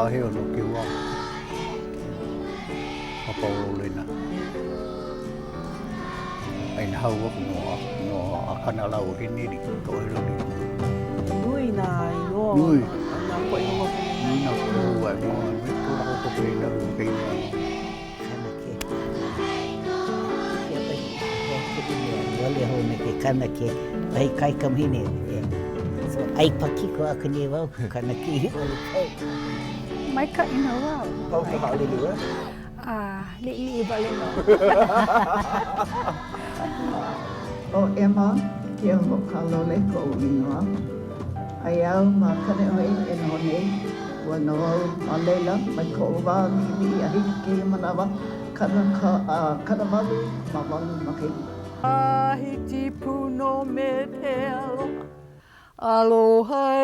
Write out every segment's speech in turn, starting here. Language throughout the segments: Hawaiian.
Kāheo no ke wā. Papa ʻōlena. Ai na hau aku no a no a kana lau he nili to e loli. Nui nā inoa Nui. o nā poʻe hou aku. Nui nā poʻe hou ai no me ko lako ko pe na ke inoa. Kanake. Kia pai, he kuʻu mea, wale hou me ke kanake, wahi kaikamahine, e. So, ʻai pakiko aku nei wau ku kanake i ʻole pau. Maikaʻi nō wau. Pau ka haʻalele ʻoe? A, liʻiliʻi wale nō. ʻO Emma Keohokalole koʻu inoa. Aia au ma Kaneʻohe e noho nei. Ua noho au ma laila mai koʻu wā liʻiliʻi a hiki kēia manawa, 88 makahiki. Tahiti pū nō me te aloha, aloha ē,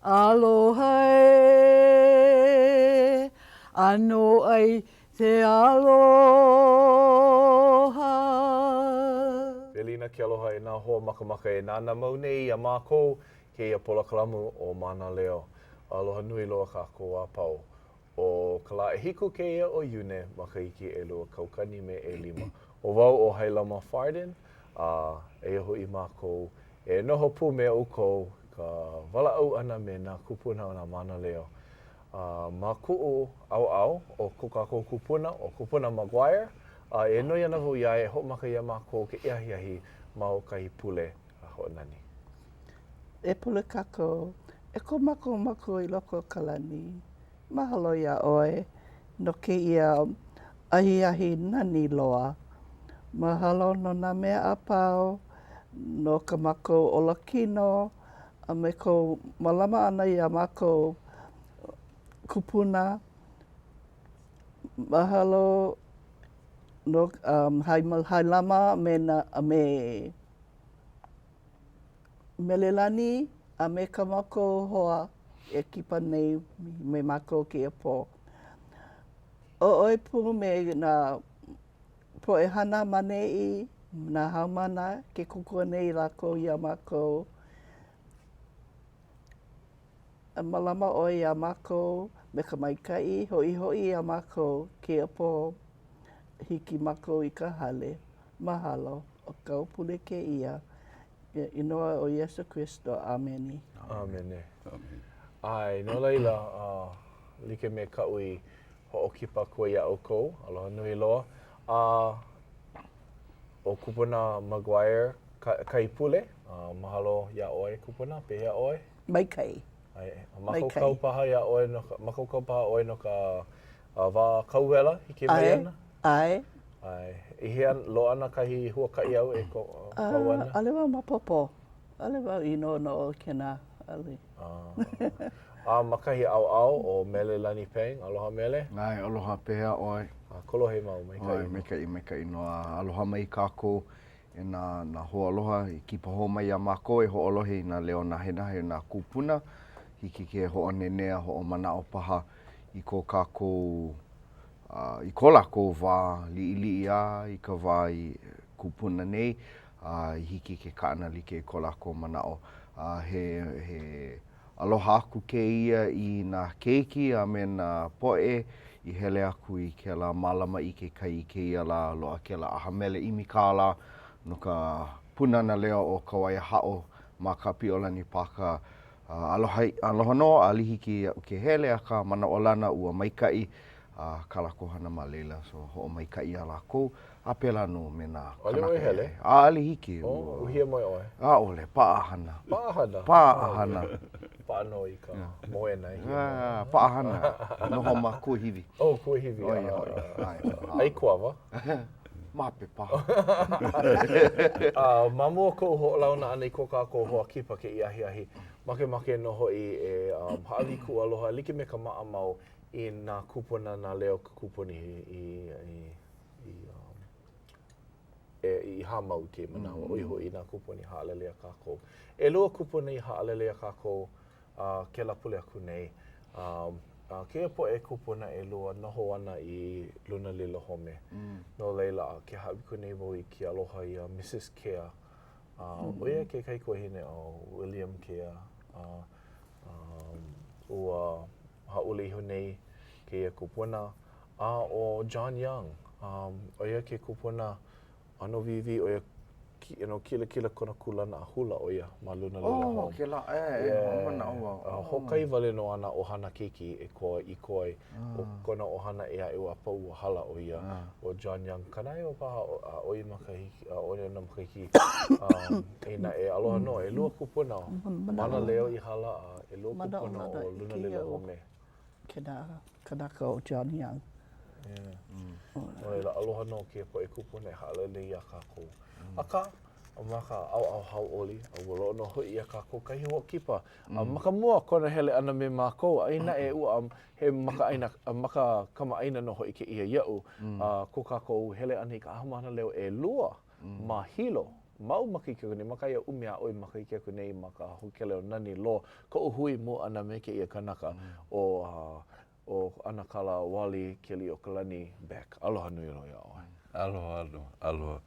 aloha ē, ʻano ai te aloha. Welina ke aloha e nā hoa makamaka e nānā mau nei iā mākou kēia polokalamu ʻo Mānaleo. Aloha nui loa kākou a pau. ʻO ka lā ʻehiku kēia o Iune makahiki 2005. ʻO wau ʻo Hailama Farden, a eia hoʻi mākou e noho pū me ʻoukou ka walaʻau ʻana me nā kūpuna o nā mānaleo. A ma kuʻu ʻaoʻao o ko kākou kupuna, ʻo Kupuna McGuire, a e noi ana wau iā ia e hoʻomaka iā mākou kēia ahiahi ma o kahi pule a hoʻonani. E pule kākou, e ko mākou Makua i loko o ka lani, mahalo iā ʻoe no kēia ahiahi nani loa. Mahalo no nā mea a pau, no ko mākou olakino, a me kou mālama ʻana iā mākou kūpuna. Mahalo no um, Hailama me, na, me Melelani a me ka mākou hoa e kipa nei me mākou kēia pō. ʻO ʻoe pū me nā poʻe hana ma neʻi, nā haumāna ke kōkua nei lākou iā mākou. E mālama ʻoe iā mākou me ka maikaʻi, hoʻihoʻi iā mākou kēia pō hiki mākou i ka hale. Mahalo, ʻo kāu pule kēia. Inoa o Iesū Kristo. ʻĀmene. ʻĀmene. ʻAe, no laila, uh, like me kaʻu i hoʻokipa aku ai iā ʻoukou, aloha nui loa. A ʻo Kupuna McGuire kahi pule, uh, mahalo iā ʻoe, Kupuna, pehea ʻoe? Maikaʻi. ʻAe, mākaukau paha iā ʻoe no ka, mākaukau paha ʻoe no ka wā kauwela hiki mai ana? ʻAe. ʻAe. I hea loaʻa ana kahi huakaʻi āu e kau ana? ʻAʻole wau maopopo. ʻAʻole wau i noʻonoʻo kēnā. ʻAʻole. A ma kahi ʻaoʻao ʻo Mele Lani Pang, aloha Mele. ʻAe, aloha, pehea ʻoe? A kolohe mau, maikaʻi. ʻAe, maikaʻi, maikaʻi nō. Aloha mai kākou E nā, nā hoaaloha i kipa hou mai iā mākou e hoʻolohe i nā leo nahenahe o nā kūpuna, hiki ke hoʻonenea, hoʻomanaʻo paha i ko kākou, i ko lākou wā liʻiliʻi a i ka wā i kūpuna nei, a i hiki ke kaʻana like i ko lākou manaʻo. A he, he Aloha aku kēia i nā keiki a me nā poʻe i hele aku i kēlā Mālama i ke Kai i kēia lā loaʻa kēlā ʻaha mele ʻimi kālā no ka Pūnana Leo o Kawaiahaʻo ma Kapiʻolani Pāka. Aloha, aloha nō ʻaʻole hiki iaʻu ke hele akā manaʻolana ua maikaʻi kā lākou hana ma laila so hoʻomaikaʻi iā lākou. A pēlā nō me nā ʻAʻole ʻoe hele? ʻAʻole hiki. Oh, ua hiamoe ʻoe? ʻAʻole, paʻahana. Paʻahana? Paʻahana. Paʻa nō i ka moena e hiamoe. Paʻahana, noho ma kuahiwi. Oh, kuahiwi. ʻO ia hoʻi. ʻAi kuawa? Mape paha. A ma mua o koʻu hoʻolauna ʻana i ko kākou hoa kipa kēia ahiahi, makemake nō hoʻi e hāʻawi kuʻu aloha e like me ka maʻamau i nā kūpuna, nā leo kūpuni i i, um, e, i hāmau i kēia manawa, ʻo ia hoʻi nā kūpuna i haʻalele iā kākou. ʻElua kūpuna i haʻalele iā kākou uh, kēlā pule aku nei. Um, a kēia poʻe kūpuna ʻelua noho ana i luna lilo home. Mm. No laila, ke hāʻawi aku nei wau i ke aloha iā Mrs. Kea. Uh, mm. ʻO ia ke kaikuahine o William Kea. Uh, um, Ua hāʻule iho nei kēia kupuna, a ʻo John Young, um, ʻo ia ke kupuna ʻano wīwī, ʻo ia you know, kilakila kona kūlana a hula ʻo ia ma Lunalilo Oh, Home. kēlā, ʻae, Yeah. hoʻomanaʻo wau. A hoʻokahi wale nō āna ʻohana keiki e koa i koe. ʻO kona ʻohana ʻē aʻe a pau ua hala ʻo ia. ʻO John Young, 90 paha a ʻoi makahiki, a ʻoi nā makahiki. Um, eia naʻe, aloha nō, ʻelua kupuna mānaleo i hala a ʻelua kupuna o Lunalilo Home. Kēlā kanaka ʻo John Young. Yeah. No laila, aloha nō kēia poʻe kūpuna e haʻalele iā kākou. Akā, ma ka ʻaoʻao hauʻoli, a ua loaʻa nō hoʻi iā kākou kahi hoʻokipa. A ma ka mua kona hele ʻana me mākou, a eia naʻe ua he makaʻaina, maka kamaʻāina nō hoʻi kēia iaʻu, a ko kākou hele ʻana i ka ʻAha Mānaleo ʻelua ma Hilo, ma ʻau makahiki aku nei, ma kahi a ʻumi a ʻoi makahiki aku nei ma ka hōkele ʻo Nani Loa, koʻu hui mua ʻana me kēia kanaka ʻo ʻo ʻAnakala Wally Keliʻiokalani Beck. Aloha nui loa iā ʻoe. Aloha, aloha, aloha.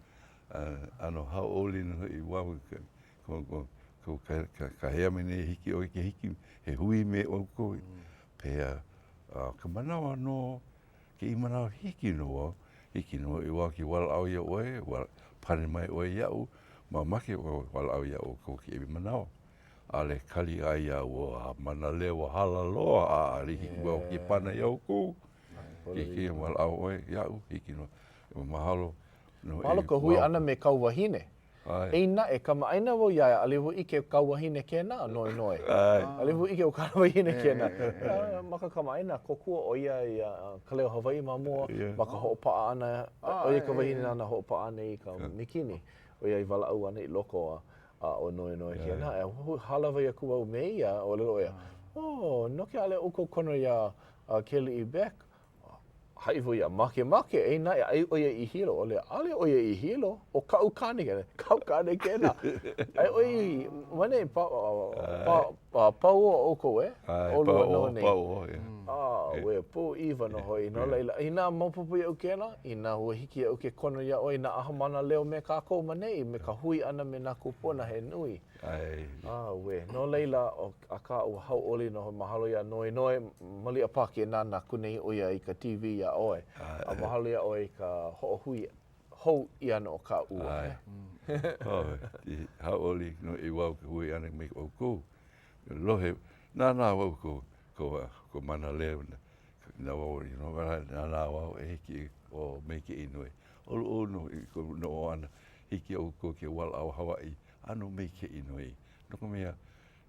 ʻAno hauʻoli nō hoʻi wau i ka, ko, ko, ka, ka, ka hea mai nei hiki ʻoe ke hiki he hui me ʻoukou. Pehea, ka manawa nō, kēia manawa hiki nō wau, hiki nō hoʻi wau ke walaʻau iā ʻoe, ua pane mai ʻoe iaʻu, mamake wau e walaʻau iā ʻoukou kēia manawa. ʻAʻole kali aia ua mānaleo ua hala loa a ʻaʻole hiki wau ke pana iā ʻoukou. Ke kēia walaʻau ʻoe iaʻu, hiki nō. Mahalo nō Mahalo ka hui ʻana me kāu wahine. Eia naʻe, kamaʻāina wau iā ia, ʻaʻole wau ʻike ʻo kāu wahine kēnā, Noenoe. ʻAʻole wau ʻike ʻo kāna wahine kēnā. Ma ka kamaʻāina, kōkua ʻo ia iā Ka Leo Hawaiʻi ma mua, ma ka hoʻopaʻa ʻana, ʻo ia ka wahine nāna hoʻopaʻa nei i ka mikini, ʻoiai walaʻau ana i loko a a ʻo Noenoe kēnā, e hālāwai aku au me ia, ʻōlelo ʻo ia, Oh, noke ʻaʻole ʻoukou kono iā Keliʻi Beck, haʻi wau ia, makemake, eia naʻe, aia ʻo ia i Hilo, ʻōlelo, ʻaʻole ʻo ia i Hilo, ʻo kaʻu kāne kēnā, kāu kāne kēnā. Aia ʻoe i, ma nei, pa, pa, pa, pauo ʻoukou, e? ʻOlua nō nei. Pauo, yeah. Auē, pūʻiwa nō hoʻi. No laila, inā maopopo iaʻu kēlā, inā ua hiki iaʻu ke kono iā ʻoe i nā ʻaha mānaleo me kākou ma nei, me ka hui ʻana me nā kūpuna he nui. ʻAe. Auē. No laila, akā ua hauʻoli nō hoʻi, mahalo iā Noenoe, maliʻa paha ke nānā aku nei ʻo ia i ka TV iā ʻoe. A mahalo iā ʻoe i ka hoʻohui hou ʻia ʻana o ka ua. ʻAe. Hauʻoli nō i wau ka hui ʻana me ʻoukou. Lohe, nānā wau ko, ko, ko mānaleo, na wau, you know, nānā wau e hiki ʻo maikaʻi nō. ʻOluʻolu nō i koʻu noʻonoʻo ʻana, hiki iā ʻoukou ke walaʻau Hawaiʻi, ʻano maikaʻi nō ia. No ka mea,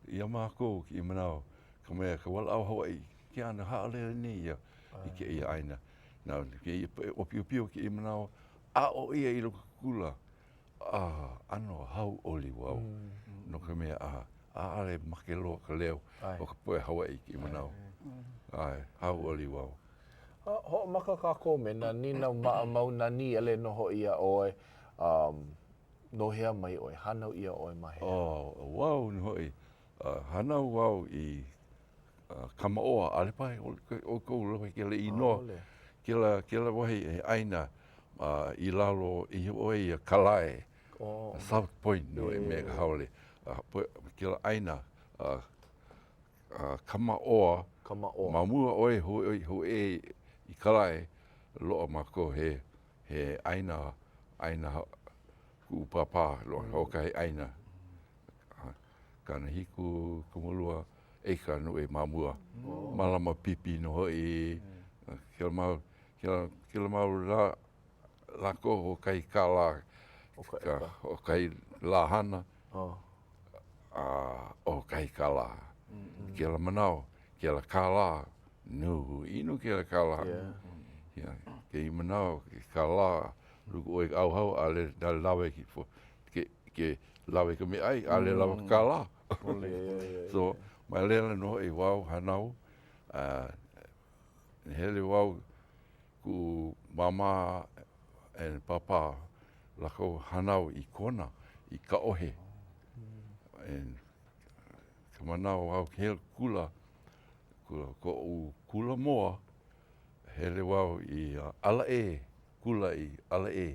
iā mākou kēia manawa, ka mea, ka walaʻau Hawaiʻi, ke ʻano haʻalele nei ia i kēia ʻāina. Na kēia poʻe ʻōpiopio kēia manawa, aʻo ʻia i loko kula, a ʻano hauʻoli wau, no ka mea, a ʻaʻole make loa ka leo o ka poʻe Hawaiʻi kēia manawa. ʻAe, hauʻoli wau. Hoʻomaka kākou me nā nīnau maʻamau, nā nīele nō hoʻi iā ʻoe. No hea mai ʻoe? Hānau ʻia ʻoe ma hea? Oh, wau nō hoʻi, hānau wau i Kamaʻoa, ʻaʻole paha ʻoukou lohe kēlā inoa, kēlā, kēlā wahi he ʻāina i lalo iho ʻoe iā Kalae, South Point nō e me ka haole, kēlā ʻāina Kamaʻoa, Kamaʻoa. Ma mua ʻoe hōʻea i Kalae, loaʻa mākou he he ʻāina, ʻāina kuʻu pāpā, loaʻa hoʻokahi ʻāina 70 kumalua ʻeka nō e ma mua. Mālama pipi nō hoʻi, kēlā mau, kēlā, kēlā mau lā, lākou hoʻokahi kālā, hoʻokahi lā hana, a hoʻokahi kālā. Kēlā manawa, kēlā kālā, nui ʻino kēlā kālā. Yeah. Kēia manawa, ke kālā, luku ʻoe i ka ʻauhau, ʻaʻole ʻaʻole lawe ke, ke lawe i ka meaʻai, ʻaʻole lawa ka kālā. So, ma laila nō hoʻi wau hānau, a hele wau kuʻu māmā and pāpā lākou hānau i Kona, i Kaʻohe. And ka manawa wau ke hele kula, koʻu kula mua, hele wau i ʻAlaʻe, kula i ʻAlaʻe.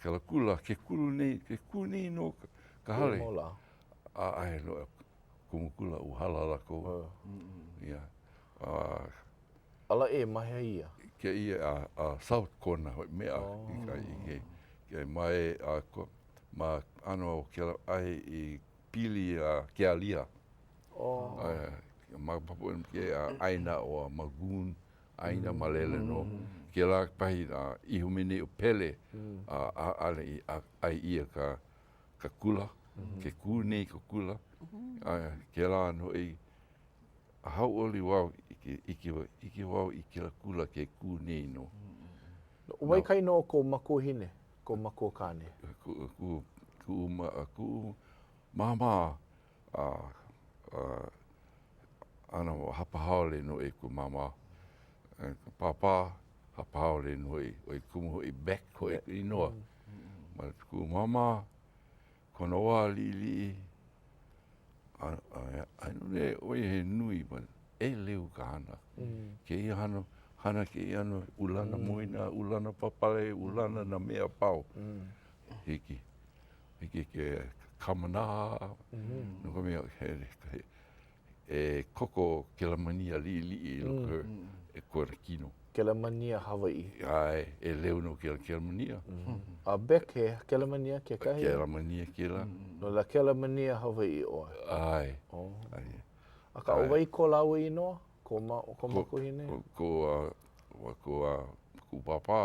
Kēlā kula, ke kulu nei, ke kū nei nō ka hale. A ʻae, kumu. kumu kula ua hala lākou. Ia. A Ala ʻē ma hea ia? Kēia a, a South Kona hoʻi mea i ka i ke, ke ma e a ko, ma ʻano o kēlā ʻae i pili iā Keālia. Oh. A, ma ke ʻāina ʻo Magoon, ʻāina ma laila nō. Kēlā pahi a iho mai nei ʻo Pele, a ʻaʻole i ʻae ʻia ka ka kula, ke kū nei ka kula. A kēlā nō i hauʻoli wau i ke ʻike, ʻike wau i kēlā kula ke kū nei nō. ʻO wai ka inoa o kou makuahine, kou makuakāne? Kuʻu, kuʻu, kuʻu, kuʻu māmā a, a, ʻano hapa haole nō i kuʻu māmā. Pāpā, hapa haole nō hoʻi, ʻoi kumu hoʻi Beck hoʻi ka inoa. Ma kuʻu māmā, kona wā liʻiliʻi, a, a, a nui, ʻo ia he nui, but ʻeleu ka hana. Kēia hana, hana kēia hana, ulana moena, ulana pāpale, ulana nā mea a pau. Hiki. Hiki ke kamanā, no ka mea, he, he, e koko kelamania liʻiliʻi i loko e kona kino. Kelamania Hawaiʻi. ʻAe, ʻeleu nō kēlā Kelamania. A Beck, he Kelamania kekahi? Kelamania kēlā. No laila Kelamania Hawaiʻi ʻoe? ʻAe. Oh. ʻAe. Akā, ʻo wai ko lāua inoa? Ko ma, ko makuahine? Ko, ko, uh, ko, uh, kuʻu pāpā,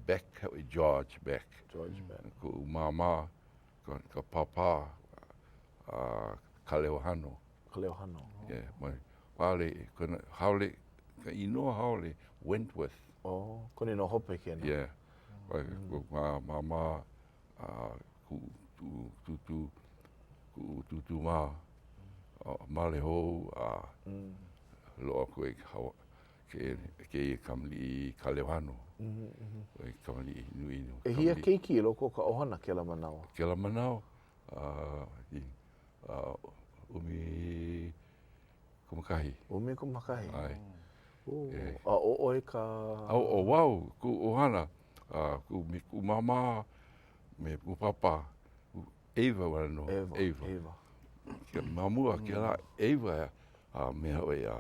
Beck, George Beck. George Beck. Kuʻu māmā, ka, ka pāpā, uh, Kaleohano. Kaleohano. Yeah, mai, haole, kona, haole, ka inoa haole, Wentworth. Oh, kona inoa hope kēnā. Yeah. Mm. Ko māmā, uh, kuʻu tūtū, kuʻu tūtū mā, male hou a mm. loaʻa aku i ke, kēia kamaliʻi Kaleohano. Mm -hmm. ʻOi kamaliʻi nui no. ʻEhia keiki i loko o ka ʻohana kēlā manawa? Kēlā manawa, uh, i, uh, ʻumi kumakahi. ʻUmi kumakahi. ʻAe. A ʻo ʻoe ka... A ʻo wau, kuʻu ʻohana, a kuʻu, me kuʻu māmā, me kuʻu pāpā, ʻeiwa wale nō. ʻEwa, ʻeiwa. ʻeiwa. Ma mua kēlā ʻeiwa a mea hoʻi a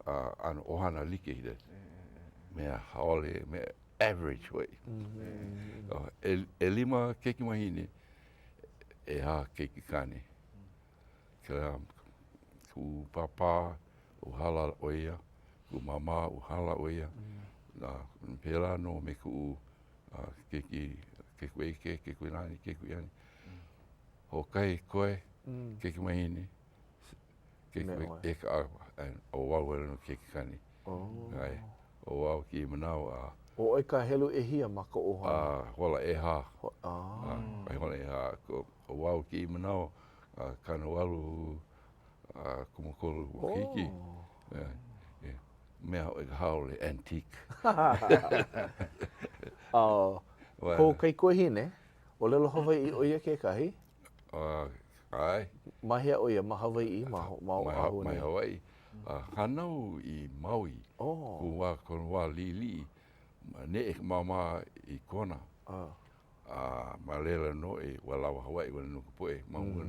a ʻano ʻohana like i mea haole, mea average hoʻi. ʻElima keiki wahine, ʻehā keiki kāne. Kēlā kuʻu pāpā, ua hala ʻo ia, kuʻu māmā, ua hala ʻo ia. A pēlā nō me kuʻu keiki, keiki ʻeke, keiki nani, keiki ʻiani. Hoʻokahi koe, keiki wahine, keiki ʻeka, ʻo wau wale nō keiki kāne. ʻAe, ʻo wau kēia manawa a. ʻO ʻoe ka helu ʻehia ma ka ʻohana? A, hola ʻehā. A, hola ʻehā. ʻO wau kēia manawa, 80 kūmākolu makahiki. Mea hoʻi ka haole, antique. A kou kaikuahine, ʻōlelo Hawaiʻi ʻo ia kekahi? ʻAe. Ma hea ʻo ia? Ma Hawaiʻi, ma Oʻahu nei? Ma Hawaiʻi. Hānau i Maui. Oh. Koʻu wā, kona wā liʻiliʻi, neʻe ka māmā i Kona. A ma laila nō e ua lawa Hawaiʻi wale nō ka poʻe ma mua.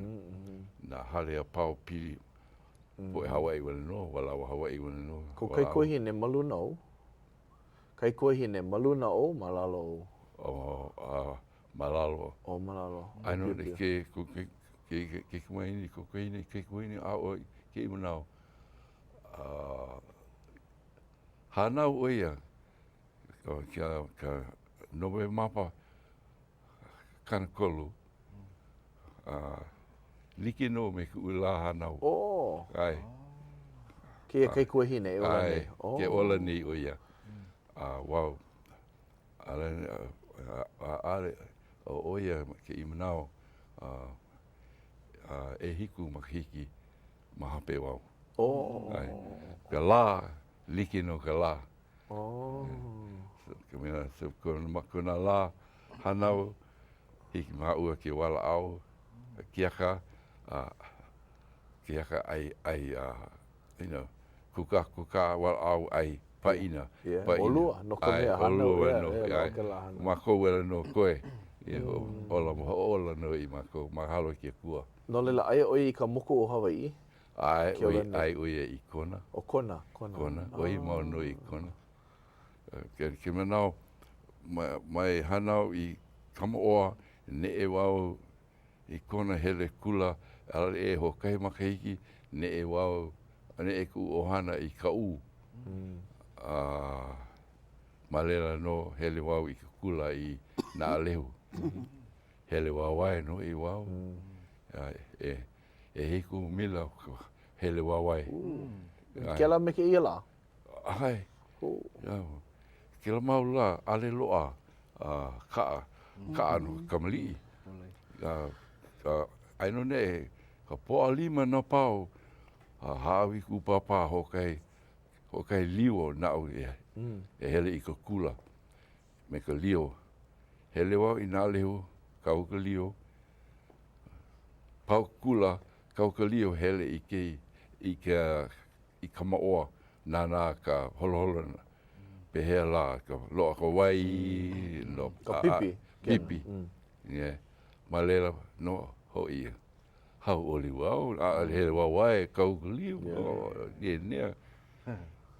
Nā hale a pau pili poʻe Hawaiʻi wale nō, ua lawa Hawaiʻi wale nō. Kou kaikuahine ma luna ou? Kaikuahine ma luna ou, ma lalo ou? Oh, a ma lalo. Oh, ma lalo. ʻAe nō ke ke ke ke keikuahine, keikuahine, keikuahine, a ʻoe kēia manawa. A hānau ʻo ia ka, ka Nowemapa 30, a like nō me kuʻu lā hānau. Oh. ʻAe. Kēia kaikuahine e ola nei. ʻAe, ke ola nei ʻo ia. A wau, ʻaʻole, ʻo ia kēia manawa, a ʻehiku makahiki ma hope wau. Oh. ʻAe. Ka lā, like nō ka lā. Oh. So, ka mea, so, kona, kona lā hānau, hiki māua ke walaʻau, keaka, a keaka ʻai, ʻai, a, you know, kūkā, kūkā, walaʻau, ʻai, pāʻina. Yeah. Pāʻina. ʻOlua, no ka mea, hānau, ʻolua yeah, nō, yeah, ʻae. no ke lā hānau. Mākou wale nō koe. Ia, hoʻola, hoʻola nō i mākou. Mahalo i ke Akua. No laila, aia ʻoe i ka moku o Hawaiʻi? ʻAe, ʻoe, ʻo ia i Kona. ʻO Kona, Kona. Kona, ʻoi mau nō i Kona. Ke, ke manaʻo, mai hānau i Kamaʻoa, neʻe wau i Kona hele kula, ʻaʻole ʻē hoʻokahi makahiki, neʻe wau, neʻe kuʻu ʻohana i Kaʻū. A ma laila nō hele wau i ke kula i Naʻalehu. Hele wāwae nō i wau. E, ʻehiku mila hele wāwae. Kēlā me kēia lā? ʻAe. Kēlā mau lā, ʻaʻole loaʻa kaʻa, kaʻa no kamaliʻi. Aia nō naʻe ka Pōʻalima nō pau, a hāʻawi kuʻu pāpā hoʻokahi, hoʻokahi lio naʻu e hele i ke kula me ka lio. Hele wau i Naʻalehu, kau ka lio, pau ke kula, kau ka lio, hele i ke, i ke, i Kamaʻoa, nānā ka holoholona, pehea lā, ka loaʻa ka wai, no, ka pipi. Pipi. Yeah. Ma laila nō hoʻi hauʻoli wau, ʻaʻole hele wāwae kau ka lio, yeah.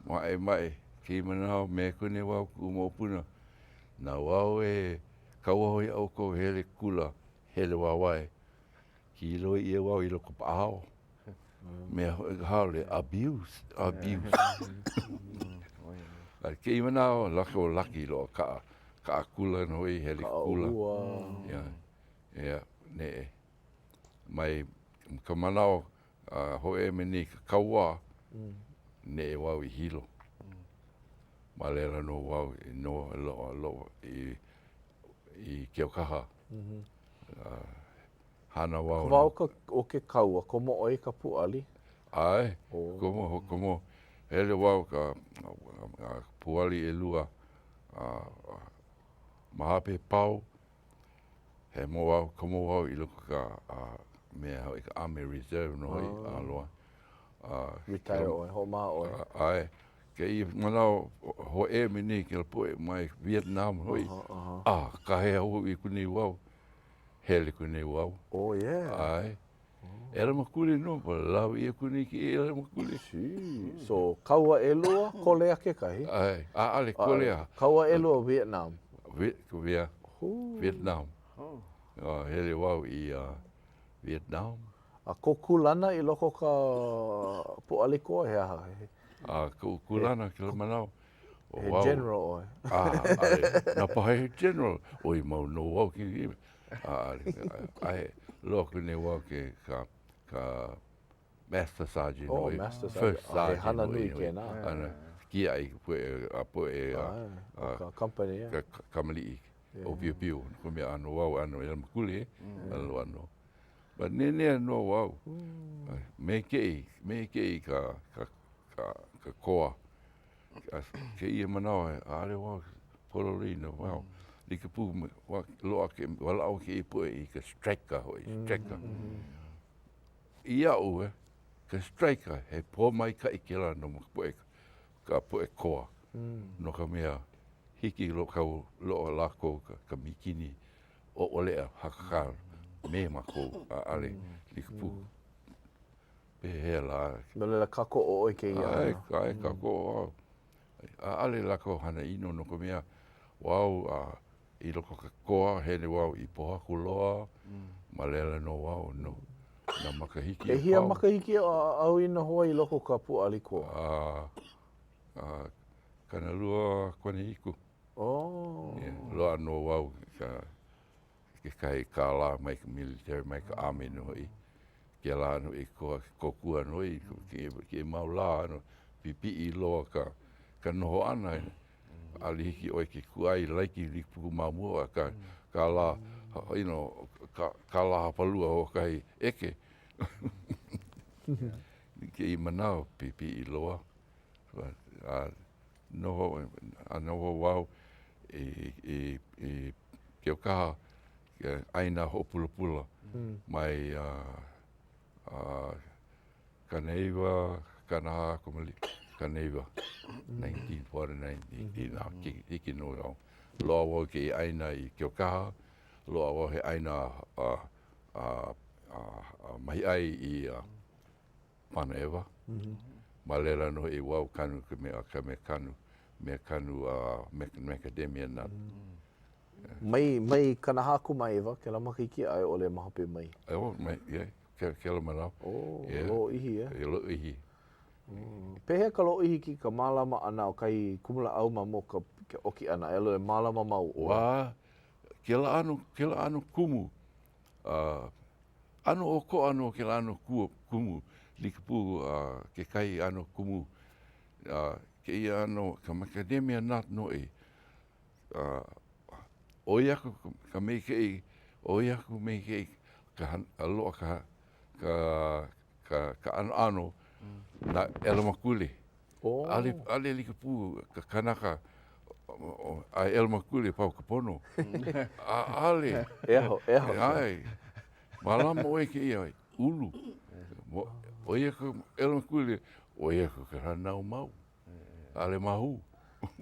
Maʻemaʻe kēia manawa me aku nei wau kuʻu moʻopuna, na wau e kauoha iā ʻoukou hele kula, hele wāwae. Kīloi ʻia wau i loko paʻahao. Mea hoʻi ka haole, abuse, abuse. A kēia manawa, lako laki loa kaʻa, kaʻa kula nō hoʻi, hele kula. Yeah, yeah, neʻe. Mai ka manawa hoʻēmi nei i ka kauā, neʻe wau i Hilo. Ma laila nō wau i noho loa, loa i, i Keaukaha. Hana wau. Ka wā o ka, o ke kaua, komo ʻoe i ka pūʻali? ʻAe, komo, komo. Hele wau ka, ka pūʻali ʻelua ma hope pau, hemo wau, komo wau i loko ka mea hoʻi ka Army Reserve nō hoʻi, a loa. Retire ʻoe, hoʻomaha ʻoe. ʻAe, kēia manawa hoʻēmi nei kēlā poʻe mai Vietnam hoʻi, a kāhea hou aku nei wau. Hele aku nei wau. Oh, yeah. ʻAe. ʻElemakule nō, lawe ʻia aku nei kēia ʻelemakule. So, kaua ʻelua, Kolea kekahi? ʻAe, ʻaʻale Kolea. Kaua ʻelua Vietnam. Viet, Vietnam. Hele wau i Vietnam. A kou kūlana i loko o ka pūʻali koa, he aha? A koʻu kūlana kēlā manawa, He general ʻoe. ʻAʻale, na paha he general, ʻoi mau nō wau ke ʻaʻale, ʻae, loa aku nei wau ke ka, ka master sergeant. Oh, master sergeant. First sergeant. He hana nui kēnā. Ana, kiaʻi ka poʻe, a poʻe, a, ka company, yeah. Ka kamaliʻi, ʻōpiopio, no ka mea ʻano wau, ʻano ʻelemakule, ʻano ʻano. But nenea nō wau, maikaʻi, maikaʻi ka, ka, ka, ka koa. Kēia manawa, ʻaʻole wau pololei no wau. Like pū, loaʻa ke, walaʻau kēia poʻe i ka striker hoʻi, striker. Iaʻu, eh, ka striker, he pōmaikaʻi kēlā no ka poʻe, ka poʻe koa. No ka mea, hiki loa kau loaʻa lākou ka, ka mīkini ʻoʻoleʻa hakakā me mākou, ʻaʻole like pū. Pehea lā? No laila, kākoʻo ʻoe i kēia ʻano? ʻAe, ʻae, kākoʻo wau. ʻAʻole lākou hana ʻino no ka mea, wau a i loko o ka koa, hele wau i Pōhakuloa, ma laila nō wau no nā makahiki a pau. ʻEhia makahiki āu i noho ai i loko o ka pūʻali koa? A, a, 27. Oh. Yeah, loaʻa nō wau i ka kekahi kālā mai ka military, mai ka army nō hoʻi. Kēlā nō i koa, kōkua nō i kēia mau lā, no, pipiʻi loa ka, ka noho ʻana. ʻAʻole hiki ʻoe ke kūʻai like like pū ma mua ka kālā, you know, ka, kālā hapalua hoʻokahi ʻeke. I kēia manawa, pipiʻi loa. A noho, a noho wau i, i, i Keaukaha, ka ʻāina hoʻopulapula mai uh, 90, 40 kūmālima, 90, 1949, i, i nā hiki nō au. Loaʻa wau i kēia ʻāina i Keaukaha. Loaʻa wau he ʻāina mahiʻai i Panaʻewa. Ma laila nō hoʻi wau kanu ka mea ka mea kanu, mea kanu macadamia nut. Mai, mai 49 kēlā makahiki a i ʻole ma hope mai? Oh, mai, yeah, kēlā manawa. Oh, lōʻihi, eh? Yeah, lōʻihi. Pehea ka lōʻihi ki ka mālama ʻana o kahi kumulāʻau ma mua o ka ʻoki ʻana? E mālama mau ʻoe? Wā, kēlā ʻano, kēlā ʻano kumu, ʻano ʻokoʻa nō kēlā ʻano kumu, like pū kekahi ʻano kumu, kēia ʻano ka macadamia nut nō hoʻi. ʻOi aku ka maikaʻi, ʻoi aku maikaʻi ka loaʻa ka ka ka ʻanoʻano na ʻelemakule. ʻAʻole ʻaʻole like pū ka kanaka a ʻelemakule pau ka pono. ʻAʻole. E aho, e aho. ʻAe. Mālama ʻoe kēia ulu. ʻOi aku ʻelemakule, ʻoi aku ka hānau mau. ʻAʻole māhū.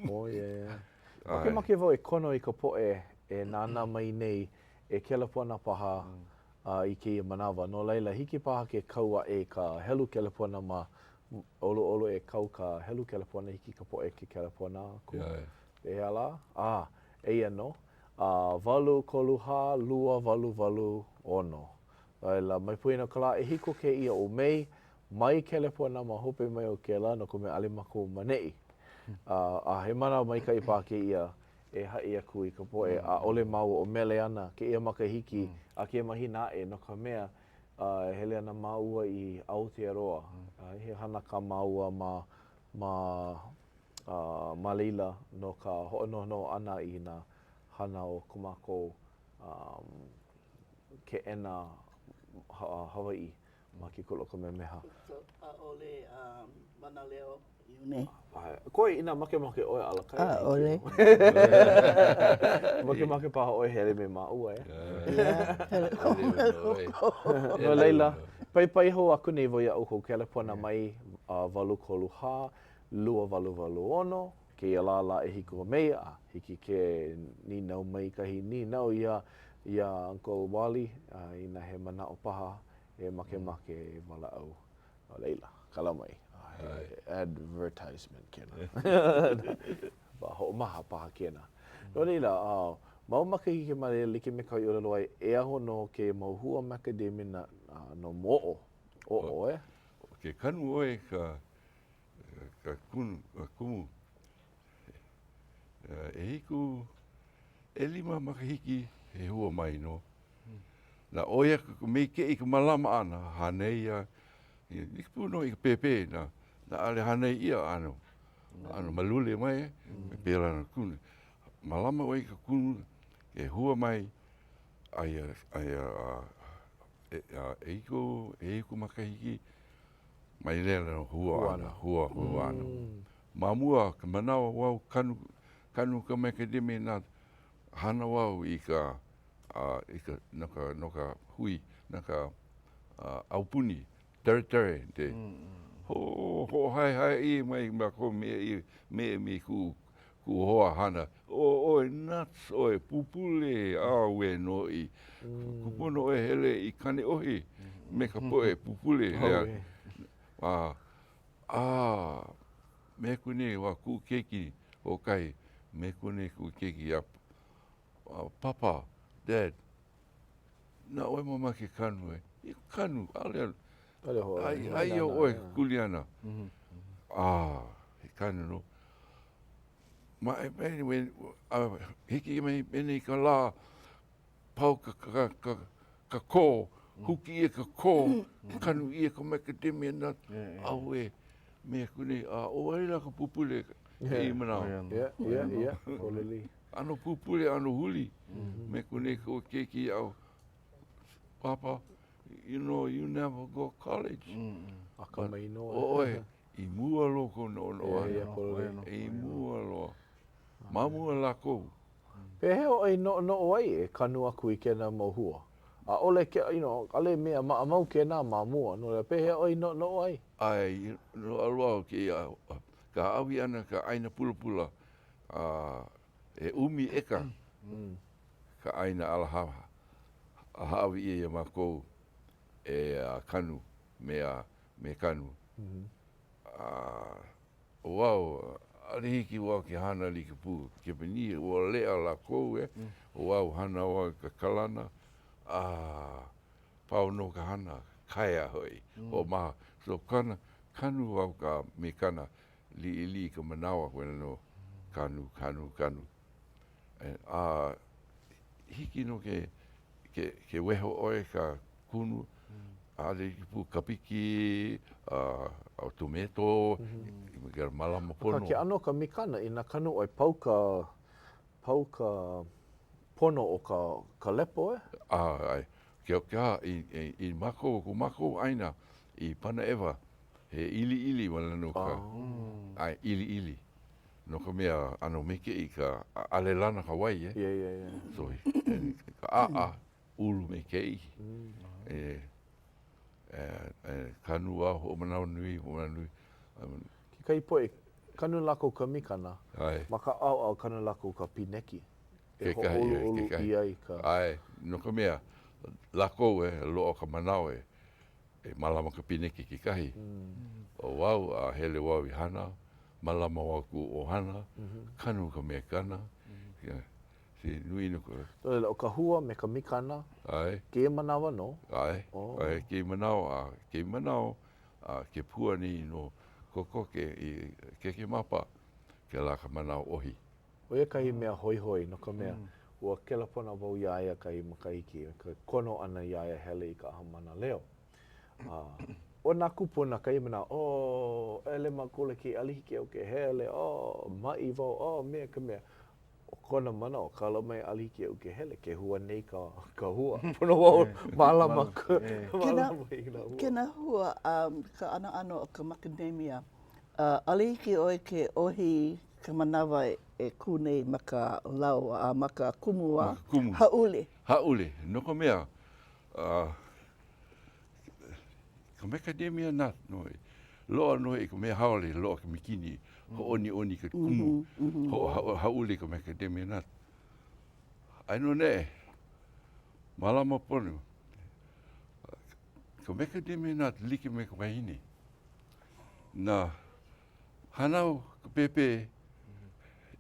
Oh, yeah. Makemake wau e kono i ka poʻe e nānā mai nei e kelepona paha i kēia manawa. No laila, hiki paha ke kau aʻe i ka helu kelepona ma ʻoluʻolu e kau ka helu kelepona, hiki i ka poʻe ke kelepona aku. Pehea lā? A, eia nō. A, 8 3 2 8 8 6. Laila, mai poina ka lā ʻehiku kēia o Mei, mai kelepona ma hope mai o kēlā no ka mea ʻaʻole mākou ma neʻi. A, a he manawa maikaʻi paha kēia e haʻi aku i ka poʻe, ʻaʻole māua ʻo Mele ana kēia makahiki a kēia mahina aʻe no ka mea, e hele ana māua i Aotearoa. He hana kā māua ma, ma, ma laila no ka hoʻonohonoho ʻana i nā hana o ko mākou keʻena Hawaiʻi ma ke kula ʻo Kamehameha. So, ʻaʻole mānaleo Iune? Koe inā makemake ʻoe alakaʻi. ʻAʻole. Makemake paha ʻoe hele me māua, e? Hele ʻoe. No laila, paipai hou aku nei wau iā ʻoukou kelepona mai 8 3 4 2 8 8 6, kēia lā lā ʻehiku o Mei, a hiki ke nīnau mai kahi nīnau iā iā Uncle Wally, inā he manaʻo paha e makemake e walaʻau. No laila, kala mai. He advertisement kēnā. Hoʻomaha paha kēnā. No laila, mau makahiki ma laila like me kāu i ʻōlelo ai, e aho nō kēia mau hua macadamia nut no moʻo, oʻo, e? Ke kanu ʻoe ka ka kumu ʻehiku, ʻelima makahiki he hua mai nō. Na ʻoi aku ka maikaʻi ka mālama ʻana, hānai ʻia, like pū nō i ka pēpē, na na ʻaʻole hānai ʻia ʻano, ʻano malule mai, e, pēlā nā kumu. Mālama ʻoe i ka kumu, e hua mai, aia, aia a ʻehiku, ʻehiku makahiki, mai laila hua ana, hua, hua ana. Ma mua ka manawa wau kanu, kanu ka macadamia nut, hana wau i ka i ka, no ka, no ka hui, no ka aupuni, territory, te ho, hoʻohaehae ʻia mai mākou me i, me, me kuʻu, kuʻu hoa hana, ʻo ʻoe nuts ʻoe, pupule, ʻauē nō i, kūpono ʻoe hele i Kaneʻohe me ka poʻe pupule. A, a, me aku nei, ua kuʻu keiki hoʻokahi, me aku nei kuʻu keiki iā Papa, Dad, na ʻoe mamake kanu e. I kanu, ʻaʻole, ai, ai iā ʻoe ka kuleana. Ah, he kanu nō. Ma, anyway, a hiki mai penei ka lā, pau ka, ka, ka, ka kō, huki ʻia ka kō, kanu ʻia ka macadamia nut, ʻauē, me aku nei, a ʻo wai lā ka pupule i manawa? Yeah, yeah, yeah, ʻōleli. ʻAno pupule, ʻano huli me ko nei koʻu keiki iaʻu, Papa, you know, you never go college. Akamai nō. ʻO ʻoe, i mua loa kou noʻonoʻo ʻana. I mua loa. Ma mua lākou. Pehea ʻoe i noʻonoʻo ai e kanu aku i kēnā mau hua? ʻAʻole, you know, ʻaʻole mea maʻamau kēnā ma mua, no laila, pehea ʻoe i noʻonoʻo ai? ʻAe, loaʻa loa kēia, ka hāʻawi ʻana ka ʻāina pulapula a he ʻumi ʻeka. ka ʻāina ala hāʻawi ʻia iā mākou e kanu me a me kanu. A ʻo wau, ʻaʻole hiki wau ke hana like pū Kepanī, ua leʻa lākou e, ʻo wau hana wau i ka kalana, a pau nō ka hana, kaea hoʻi, hoʻomaha. So kana, kanu wau ka me kana liʻiliʻi ka manawa wale nō, kanu, kanu, kanu. A hiki nō ke, ke, ke weho ʻoe ka kunu, ʻaʻole like pū ka piki, a tometo, mm malama pono. Akā, ke ʻano o ka mikana, inā kanu ʻoe, pau ka, pau ka pono o ka, ka lepo, e? ʻAe, ke, ke aha, i, i, i mākou, ko mākou ʻāina i Panaʻewa, he ʻiliʻili wale nō ka, ʻae, ʻiliʻili. No ka mea, ʻano maikaʻi ka, ʻaʻole lana ka wai, e. Yeah, yeah, yeah. So, ka ʻaʻa, ulu maikaʻi. E, e, e kanu a hoʻomanawanui, hoʻomanawanui. Kekahi poʻe, kanu lākou ka mikana, ʻAe. ma ka ʻaoʻao kanu lākou ka pineki. E Kekahi, e, hōʻoluʻolu kekahi. ʻia i ka. ʻAe, no ka mea, lākou e loaʻa ka manawa e, e mālama ka pineki kekahi. ʻO wau, a hele wau i hana, mālama wau kuʻu ʻohana, kanu ka mekana, si nui no ka. No laila, ʻo ka hua me ka mikana, ʻAe. kēia manawa nō? ʻAe, ʻae, kēia manawa, a kēia manawa, a ke pua nei nō kokoke i Kekemapa, kēlā ka manawa ʻohi. ʻO ia kahi mea hoihoi, no ka mea, ua kelepona wau iā ia kahi makahiki, ka kono ʻana iā ia hele i ka ʻaha mānaleo. A ʻo nā kūpuna kahi manaʻo, oh, ʻelemakule ke ʻaʻole hiki iaʻu ke hele, oh, maʻi wau, oh, mea ka mea. ʻO kona manaʻo, kala mai ʻaʻole hiki iaʻu ke hele, ke hua nei ka, ka hua. Pono wau mālama, mālama i nā hua. Kēnā hua a ka ʻanoʻano o ka makadamia, ʻaʻole hiki ʻoe ke ʻohi ka manawa e kū nei ma ka lau a ma ka kumu a hāʻule. Hāʻule, no ka mea, ka macadamia nut nō, loaʻa nō i ka mea haole, loaʻa ka mikini, hoʻoniʻoni ka kumu, hoʻohāʻule ka macadamia nut. Aia nō naʻe, mālama pono, ka macadamia nut like me ka wahine. Na hānau ka pēpē,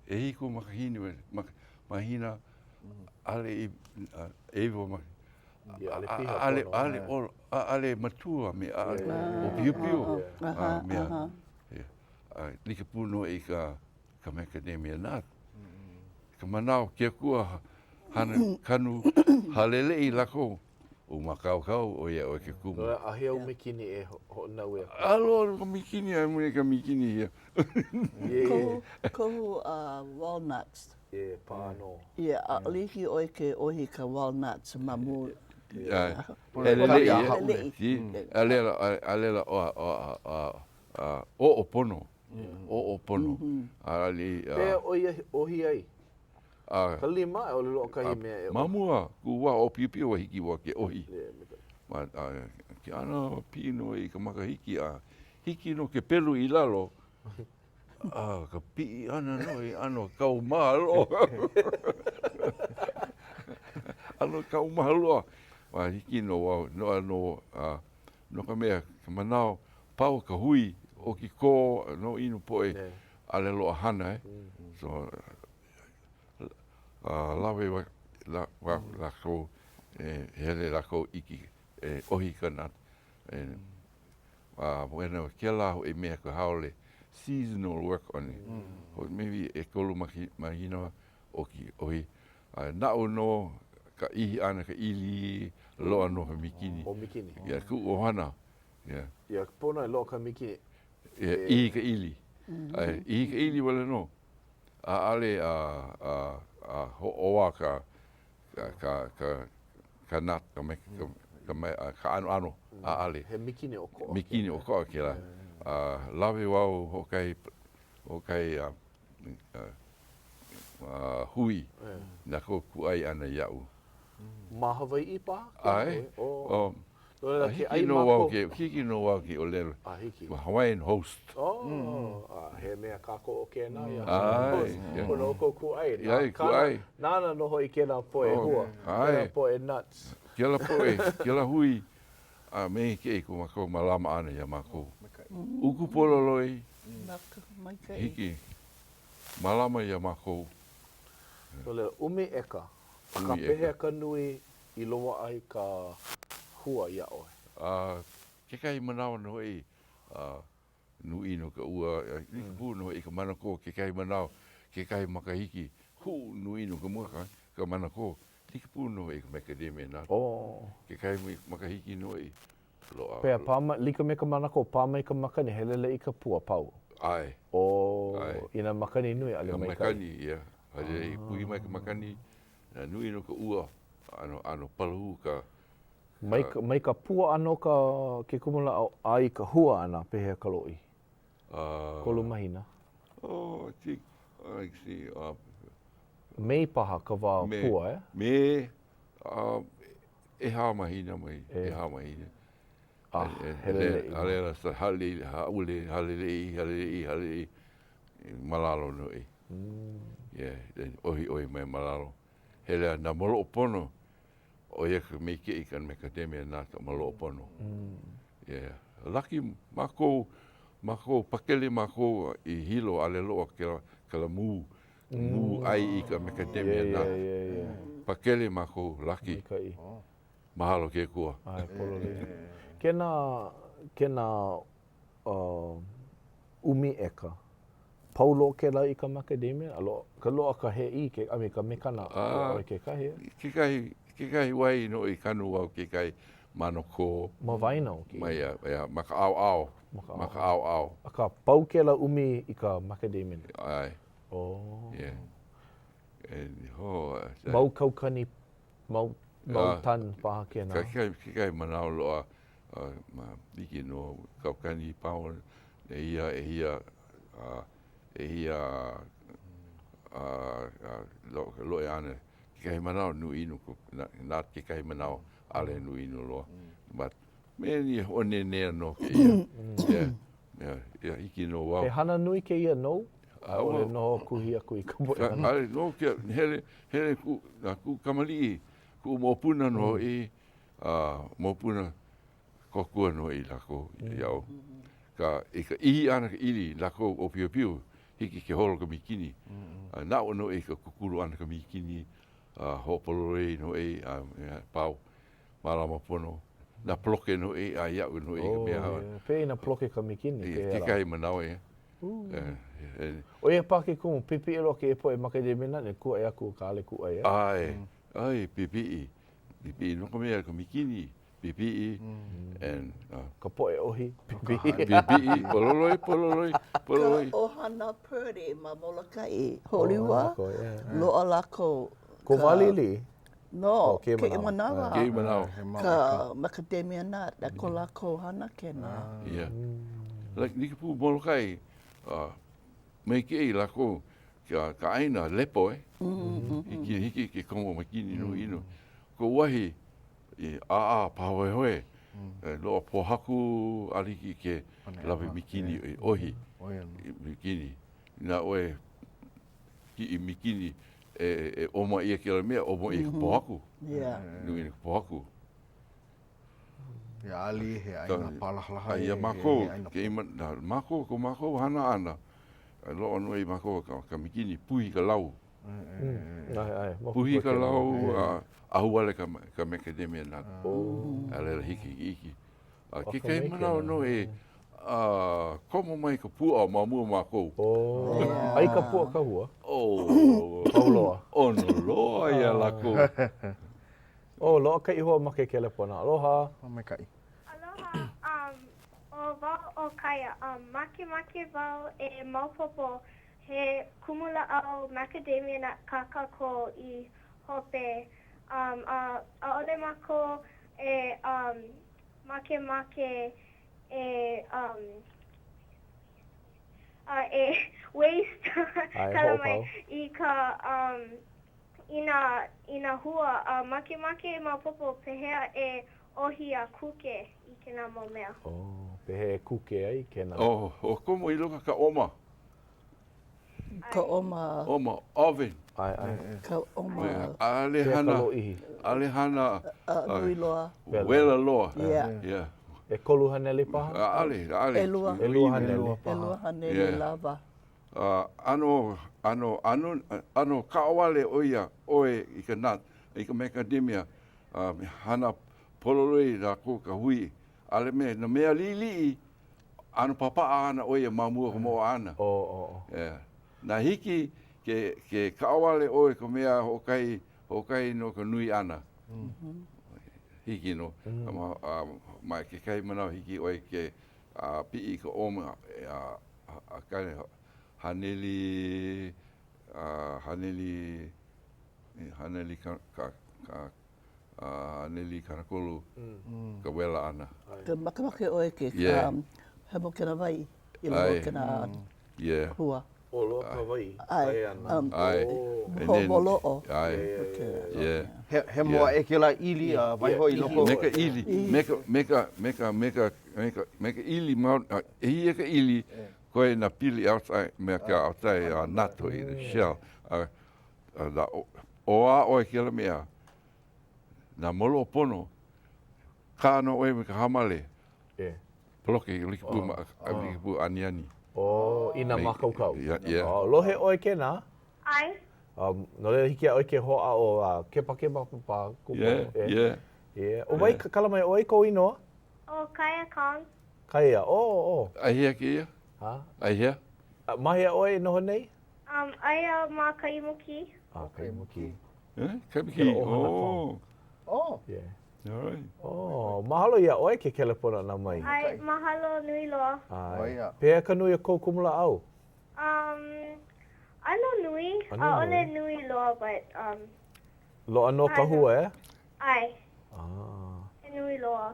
ʻehiku makahini, mahina, ʻaʻole i, ʻeiwa makahiki. ʻAʻole, ʻaʻole, ʻaʻole matua me ʻaʻole ʻōpiopio a mea. Like pū nō i ka ka macadamia nut. Ka manawa ke akua hana kanu haleleʻi lākou. Ua mākaukau ʻo ia ʻoe ke kumu. ʻAhea ou mikini e hoʻonaue aku? Aloha ka mikini, a mea ka mikini ia. Kohu, kohu walnuts. E paʻa nō. Yeah, ʻaʻole hiki ʻoe ke ʻohi ka walnuts ma mua. Heleleʻi, a laila, a laila, oʻo pono, oʻo pono. Pehea ʻo ia ʻohi ai? Ka lima a i ʻole loaʻa kahi mea e ʻohi? Ma mua, kuʻu wā ʻōpiopio ua hiki wau ke ʻohi. Ma ke ʻano piʻi nō i ka makahiki a hiki nō ke pelu i lalo, a ka piʻi ʻana nō i ʻano kaumaha loa. ʻAno kaumaha loa. A hiki nō wau, no, no, no ka mea, ka manaʻo, pau ka hui, ʻoki kō, no ʻino poʻe, ʻaʻole loaʻa hana, eh. So, lawe lākou, e hele lākou iki, e ʻohi ka nut, e, a bueno, kēlā hoʻi mea ka haole, seasonal work on it. Hoʻi maybe ʻekolu mahina ʻoki, ʻohi. A naʻu nō ka ʻihi ʻana ka ʻili, loaʻa nō ka mikini. ʻO mikini. Yeah, kuʻu ʻohana. Yeah. Yeah, pono e loaʻa ka mikini. Yeah, ʻihi ka ʻili. ʻAe, ʻihi ka ʻili wale nō. ʻAʻole a, a, a hōʻoa ka, ka, ka, ka, ka nut, ka, me, ka, ka, me, ka ʻanoʻano, ʻaʻole. He mikini ʻokoʻa. Mikini ʻokoʻa kēlā. A lawe wau hoʻokahi, hoʻokahi a, a, a, hui na kou kūʻai ʻana iaʻu. Ma Hawaiʻi paha? ʻAe. Oh. No laila, ke ʻai mākou. Hiki nō wau ke, hiki nō wau ke ʻōlelo. A hiki. Hawaiian host. Oh, a he mea kākoʻo kēnā iā Hawaiian host. Pono ʻoukou kūʻai. ʻAe, kūʻai. Nāna nō hoʻi kēlā poʻe hua, kēlā poʻe nuts. Kēlā poʻe, kēlā hui, a me ke ko mākou mālama ʻana iā mākou. Uku pololoi, hiki, mālama iā mākou. No laila, ʻumi ʻeka. Akā pehea ka nui i loaʻa ai ka hua iā ʻoe? A kekahi manawa nō hoʻi, nui ʻino ka ua, like pū nō hoʻi ka manakō, kekahi manawa, kekahi makahiki, hū, nui ʻino ka mua ka manakō, like pū nō hoʻi ka macadamia nut. Kekahi makahiki nō hoʻi, loaʻa. Pehea, pā mai, like me ka manakō, pā mai ka makani, heleleʻi ka pua, pau? ʻAe. Oh, inā makani nui, ʻaʻole maikaʻi. Ka makani, yeah. ʻAʻole, puhi mai ka makani, Nui ʻino ka ua, ʻano, ʻano paluhū ka. Mai, mai ka pua ʻana o ka, ke kumulāʻau a i ka hua ʻana, pehea ka lōʻihi? Uh, ʻKolu mahina. Oh, I think, I see, uh, Mei paha ka wā me, pua, eh? Me, uh, ʻehā mahina mai, ʻehā mahina. Ah, heleleʻi. A laila, sa hāʻule, hāʻule, heleleʻi, heleleʻi, heleleʻi, ma lalo nō hoʻi. Yeah, then ʻohiʻohi mai ma lalo. Hele a nā maloʻo pono, ʻo ia ka maikaʻi ka macadamia nut ka maloʻo pono. Yeah, lucky mākou, mākou, pakele mākou i Hilo, ʻaʻole loaʻa kēlā, kēlā mū, mū ʻai i ka macadamia nut. Yeah, yeah, yeah. Pakele mākou, lucky. Maikaʻi. Mahalo ke Akua. ʻAe, pololei. Kēnā, kēnā uh, ʻumi ʻeka. Pau loa kēlā i ka macadamia? A loaʻa ka loaʻa ka hēʻī, ke, I mean, ka mekana uh, kekahi. Eh? Kekahi, kekahi wahi nō i kanu au kekahi manakō. Ma waena o kēia. Ma ia, ia, ma ka ʻaoʻao. Ma ka ʻaoʻao. Ma ka ʻaoʻao. Akā, pau kēlā ʻumi i ka macadamia. ʻAe. Oh. Yeah. And, oh, Mau kaukani Mau, mau tan paha kēnā. Kekahi, kekahi manawa loaʻa, uh, hiki nō kaukani pound, ʻehia, ʻehia, uh, ʻehia, uh, uh, lo, lohe ʻana. Kekahi manawa nui ʻino, not kekahi manawa, ʻaʻole nui ʻino loa. But, me ni hoʻonenea nō kēia. Yeah, yeah, yeah, hiki nō wau. He hana nui kēia nou? ʻAʻole nō kuhi aku i ka poʻe hana. ʻAʻole nō ke, hele, hele kuʻu, nā kuʻu kamaliʻi, kuʻu moʻopuna nō hoʻi, a moʻopuna kōkua nō hoʻi lākou iaʻu. Ka, i ka ʻihi ʻana ka ʻili, lākou ʻōpiopio, hiki ke holo ka mīkini. A naʻu nō i ka kūkulu ʻana ka mīkini, a hoʻopololei nō hoʻi, a pau, mālama pono. Nā poloke nō hoʻi, a iaʻu nō hoʻi ka mea. Oh, yeah. Pehea inā poloke ka mīkini? Kekahi manawa, yeah. ʻO ia paha ke kumu, pipiʻi loa kēia poʻe macadamia nut e kūʻai aku ka hale kūʻai, eh? ʻAe, ʻae, pipiʻi, pipiʻi, no ka mea, ka mīkini, pipiʻi, and. Ka poʻe ʻohi, pipiʻi. Pipiʻi, pololoi, pololoi, pololoi. Ka ʻohana Purdy ma Molokaʻi, Hōliua, loaʻa lākou. Ko wā liʻiliʻi? No, kēia manawa. Kēia manawa. Ka macadamia nut, a ko lākou hana kēnā. Yeah. Like, like pū Molokai, uh, maikaʻi lākou ka, ka ʻāina lepo, eh? Mm -hmm. Hiki, hiki ke komo mīkini nui ʻino. Ko wahi i ʻaʻā pāhoehoe, mm. loaʻa pōhaku ʻaʻole hiki ke lawe mīkini i ʻohi. Mīkini. Inā ʻoe kiʻi mīkini e, e ʻoma ʻia kēlā mea, ʻoma ʻia ka mhm. pōhaku. Yeah. Nui ka pōhaku. He ali, he ʻāina pālahalaha. A iā mākou, ke ima, nā, mākou, ko mākou hana ʻana, loaʻa nō i mākou ka, ka mīkini, puhi ka lau. Mm. ʻAe, ʻae. Puhi ka lau, a ahuwale ka, ka macadamia nut. Oh. A laila hiki iki. A kekahi manawa nō e komo mai ka puaʻa ma mua mākou. Oh. ʻAi ka puaʻa ka hua. Oh. Pau loa. ʻOno loa iā lākou. Oh, loaʻa kahi hoa ma ke kelepona. Aloha. Oh, maikaʻi. Aloha, um, ʻo wau ʻo Kaya. Um, makemake wau e maopopo he kumulāʻau macadamia nut kā kākou i hope. Um, a ʻaʻole mākou e um, makemake e um, a e waste kala mai i ka um, i nā, i nā hua a makemake maopopo pehea e. ʻohi a kuke i kēnā mau mea. Oh, pehea e kuke ai kēnā? Oh, hoʻokomo i loko ka ʻoma. Ka ʻoma. ʻOma, oven. ʻAe, ʻae. Ka ʻoma. ʻAʻole hana, ʻaʻole hana. Nui loa. Wela loa. Yeah. Yeah. 300 paha? ʻAʻole, ʻaʻole. ʻElua. 200 paha. 200 lawa. ʻano, ʻano, ʻano, ʻano kaʻawale ʻo ia ʻoe i ka nut, i ka macadamia, a hana pololei lākou ka hui, ʻaʻole me, nā mea liʻiliʻi, ʻano papaʻa ana ʻo ia ma mua o ka moʻo ʻana. Oh, oh, oh. Yeah. Na hiki ke, ke kaʻawale ʻoe ka mea hoʻokahi, hoʻokahi no ka nui ʻana. Hiki nō. Ma, a, ma kekahi manawa hiki ʻoe ke a, piʻi i ka ʻoma, a, a, a, haneli, a, haneli, haneli ka, ka, ka, 130 ka wela ʻana. Ke makemake ʻoe ke hemo kena wai i loko o kena hua. ʻO loa ka wai, ʻae ana. ʻAe. Hoʻomoloʻo. ʻAe. Hemo aʻe kēlā ʻili a waiho i loko. Me ka ʻili, me ka, me ka, me ka, me ka, me ka, me ka ʻili mau, eia ka ʻili, koe nā pili outside, me ka outside nut hoʻi, the shell. A, ʻō ʻoe kēlā mea, nā moloʻo pono, kā nō ʻoe me ka hāmale. Yeah. Poloke, like pū, ma, like pū aniani. Oh, i nā mākaukau. Yeah, yeah. Oh, lohe ʻoe kēnā? ʻAe. Um, no laila hiki iā ʻoe ke hoʻāʻo a kepakepa paha kūpono. Yeah, yeah. Yeah. ʻO wai, kala mai, ʻo wai kou inoa? ʻO Kaia Kong. Kaia, oh, oh. ʻAihea kēia? Ha? ʻAihea? Ma hea ʻoe e noho nei? Um, aia ma Kaimukī. Ah, Kaimukī. Eh, Kaimukī, oh. Oh. Yeah. All right. Oh, mahalo iā ʻoe ke kelepona ʻana mai. ʻAe, mahalo nui loa. ʻAe. Pehea ka nui o kou kumulāʻau? Um, ʻano nui. ʻAno nui. ʻAʻole nui loa, but, um. Loaʻa nō ka hua, eh? ʻAe. Ah. He nui loa.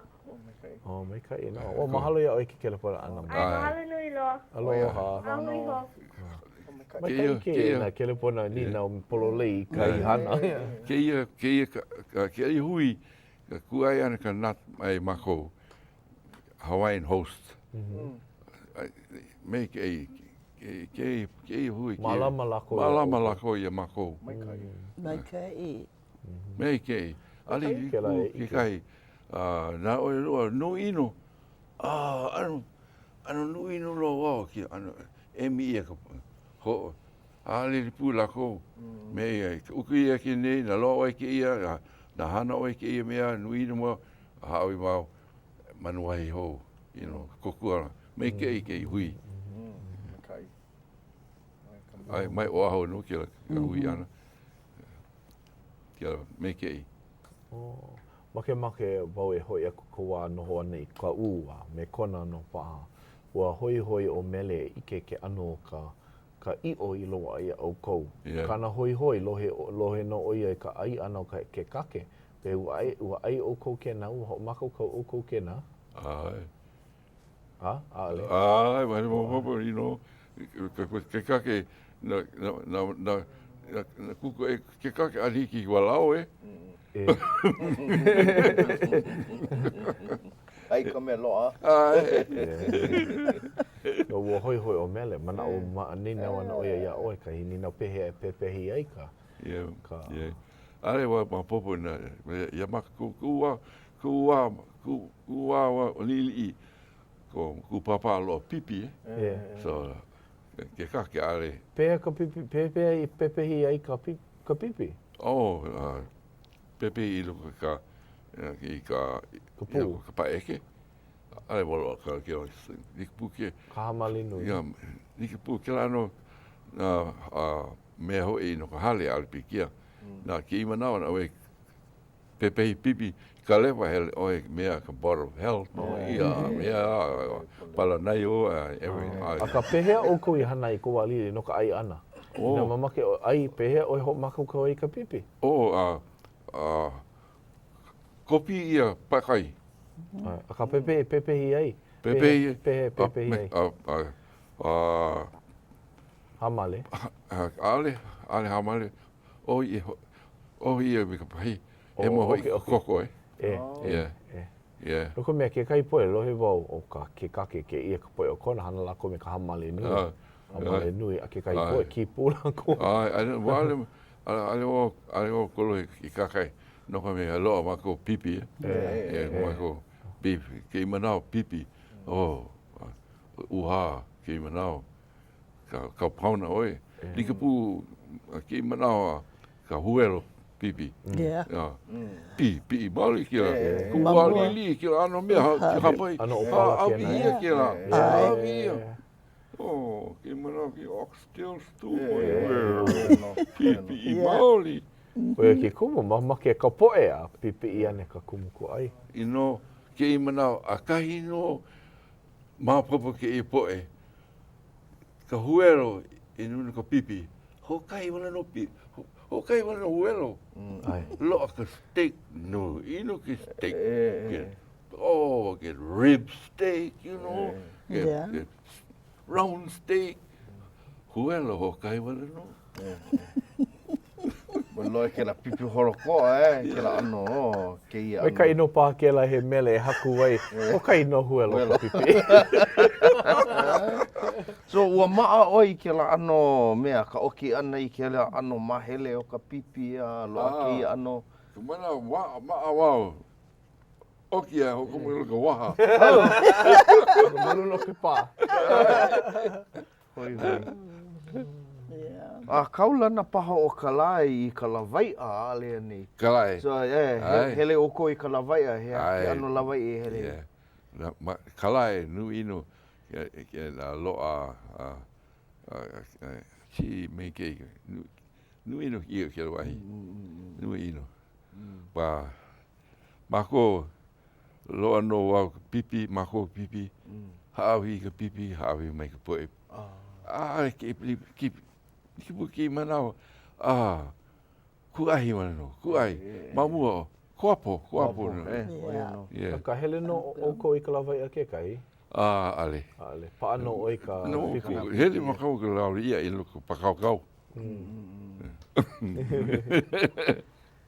Oh, maikaʻi nō. Oh, mahalo iā ʻoe ke kelepona ʻana mai. ʻAe, mahalo nui loa. Aloha. A hui hou. Maikaʻi kēia nā kelepona nīnau pololei i ka i hana. Kēia, kēia, kēia hui, ka kūʻai ʻana ka nut mai mākou, Hawaiian Host. Me kēia, kēia, kēia hui. Mālama lākou. Mālama lākou iā mākou. Maikaʻi. Maikaʻi. Me kēia. ʻAʻole i kū kekahi, nā ʻoe loa, nui ʻino, ʻano, ʻano nui ʻino loa wau ke ʻano emi ʻia ka ho, haʻalele pū lākou me ia, uku ʻia ke nei, na loaʻa ʻoe kēia, na hana ʻoe kēia mea, nui ʻino mau, hāʻawi mau manuahi hou, you know, kōkua me kēia kēia hui. ʻAe, mai Oʻahu nō kēlā hui ʻana. Kēlā me kēia. Oh, makemake wau e hoʻi aku kou wā noho ʻana i Kaʻū a me Kona nō paha. Ua hoihoi ʻo Mele e ʻike ke ʻano o ka ka ʻiʻo i loaʻa iā ʻoukou. Yeah. Kāna hoihoi, lohe, lohe nō ʻo ia i ka ʻai ʻana o ka ke kake. Be ua ʻai, ua ʻai ʻoukou kēnā, ua hoʻomākaukau ʻoukou kēnā? ʻAe. Ha? ʻAʻole? ʻAe, wahi maopopo, you know, ke kake, na, na, na, na, na kuko e, ke kake ʻaʻole hiki i walaʻau e. E. ʻAi ka mea loaʻa. ʻAe. No, ua hoihoi ʻo Mele, manaʻo ma, nīnau ana ʻo ia iā ʻoe kahi nīnau pehea e pepehi ai ka, Yeah, ka. yeah. ʻAʻole wau maopopo na, iā mākou, kuʻu wā, kuʻu wā, kuʻu, kuʻu wā liʻiliʻi, ko kuʻu pāpā loa pipi, eh? Yeah. So, ke kake ʻaʻole. Pehea ka pipi, pehea i pepehi ai ka pipi, ka pipi? Oh, uh, pepehi i loko ka, i ka, Ka pū. ka paʻeke. ʻAʻole wau loaʻa ka, ke, like pū ke. Ka hāmale nui. Yeah, like pū kēlā ʻano, nā, uh, mea hoʻi no ka hale ʻaʻole pilikia. Na kēia manawa na ʻoe pepehi pipi ka lewa hele ʻoe mea ka board of health no ia mea palanai o everything. Akā pehea ʻoukou i hana i kou wā liʻiliʻi no ka ʻai ʻana? Inā mamake ʻoe ʻai, pehea ʻoe hoʻomākaukau ai i ka pipi? Oh, a, a, kopi ʻia paʻakai. Akā pepehi, pepehi ai? Pepehi. Pehea pepehi ai? A, a, a, Hāmale? ʻAʻole, ʻaʻole hāmale. ʻOhi ʻia, ʻohi ʻia me ka pahi. Hemo hoʻi ka koko, eh? E, Yeah. e. Yeah. No ka mea, kekahi poʻe, lohe wau ʻo ka ke kake kēia ka poʻe o Kona, hana lākou me ka hāmale nui. Ah. Hāmale nui, a kekahi poʻe, kī pū lākou. ʻAe, ʻaʻole, ʻaʻole, ʻaʻole wau, ʻaʻole wau kolohe i kakai, no ka mea, loaʻa mākou pipi, eh. Yeah, mākou beef, kēia manawa pipi, oh, ʻūhā kēia manawa, ka, ka paona ʻoe. Like pū kēia manawa ka huelo pipi. Yeah. Pi, piʻi maoli kēlā. Ku wā liʻiliʻi kēlā ʻano mea, hāpai, hāʻawi ʻia kēlā, hāʻawi ʻia. Oh, kēia manawa ke oxtail stew pipiʻi maoli. ʻO ia ke kumu, mamake ka poʻe a pipiʻi ana ka kumu kūʻai. You know, kēia manawa, ʻakahi nō maopopo kēia poʻe, ka huelo i nui no ka pipi, hoʻokahi wale nō pipi, hoʻokahi wale nō huelo. Loaʻa ka steak, nui ʻino ke steak. Get, oh, get rib steak, you know, get, Yeah. get round steak. Huelo hoʻokahi wale nō. Ua lohe kēlā pipi holokoa, eh, kēlā ʻano, oh, kēia ʻano. Maikaʻi nō paha kēlā he mele e haku ai, hoʻokahi nō huelo ka pipi. So, ua maʻa ʻoe i kēlā ʻano mea, ka ʻoki ʻana i kēlā ʻano māhele o ka pipi a loaʻa kēia ʻano? Ka manawa, maʻa wau. ʻOki a hoʻokomo i ka waha. Ma luna o ke pā. Hoihoi. A kaulana paha ʻo Kalae i ka lawaiʻa, ʻaʻole anei? Kalae. So, eh, hele ʻoukou i ka lawaiʻa, he aha ke ʻano lawaiʻa i hele ai? Yeah. Ma Kalae, nui ʻino ke loaʻa chi me ke nui ʻino ia kēlā wahi. Nui ʻino. Ma mākou Loaʻa nō wau ka pipi, mākou pipi, hāʻawi i ka pipi, hāʻawi mai ka poʻe. ʻAʻole ke kēia manawa, a kūʻai wale nō, kūʻai. Ma mua, kuapo, kuapo nō. A ka hele nō ʻoukou i ka lawaiʻa kekahi? ʻAʻole. ʻAʻole. Paʻa nō ʻoe i ka pipi. Hele mākou ka lawe iʻa i loko pākaukau.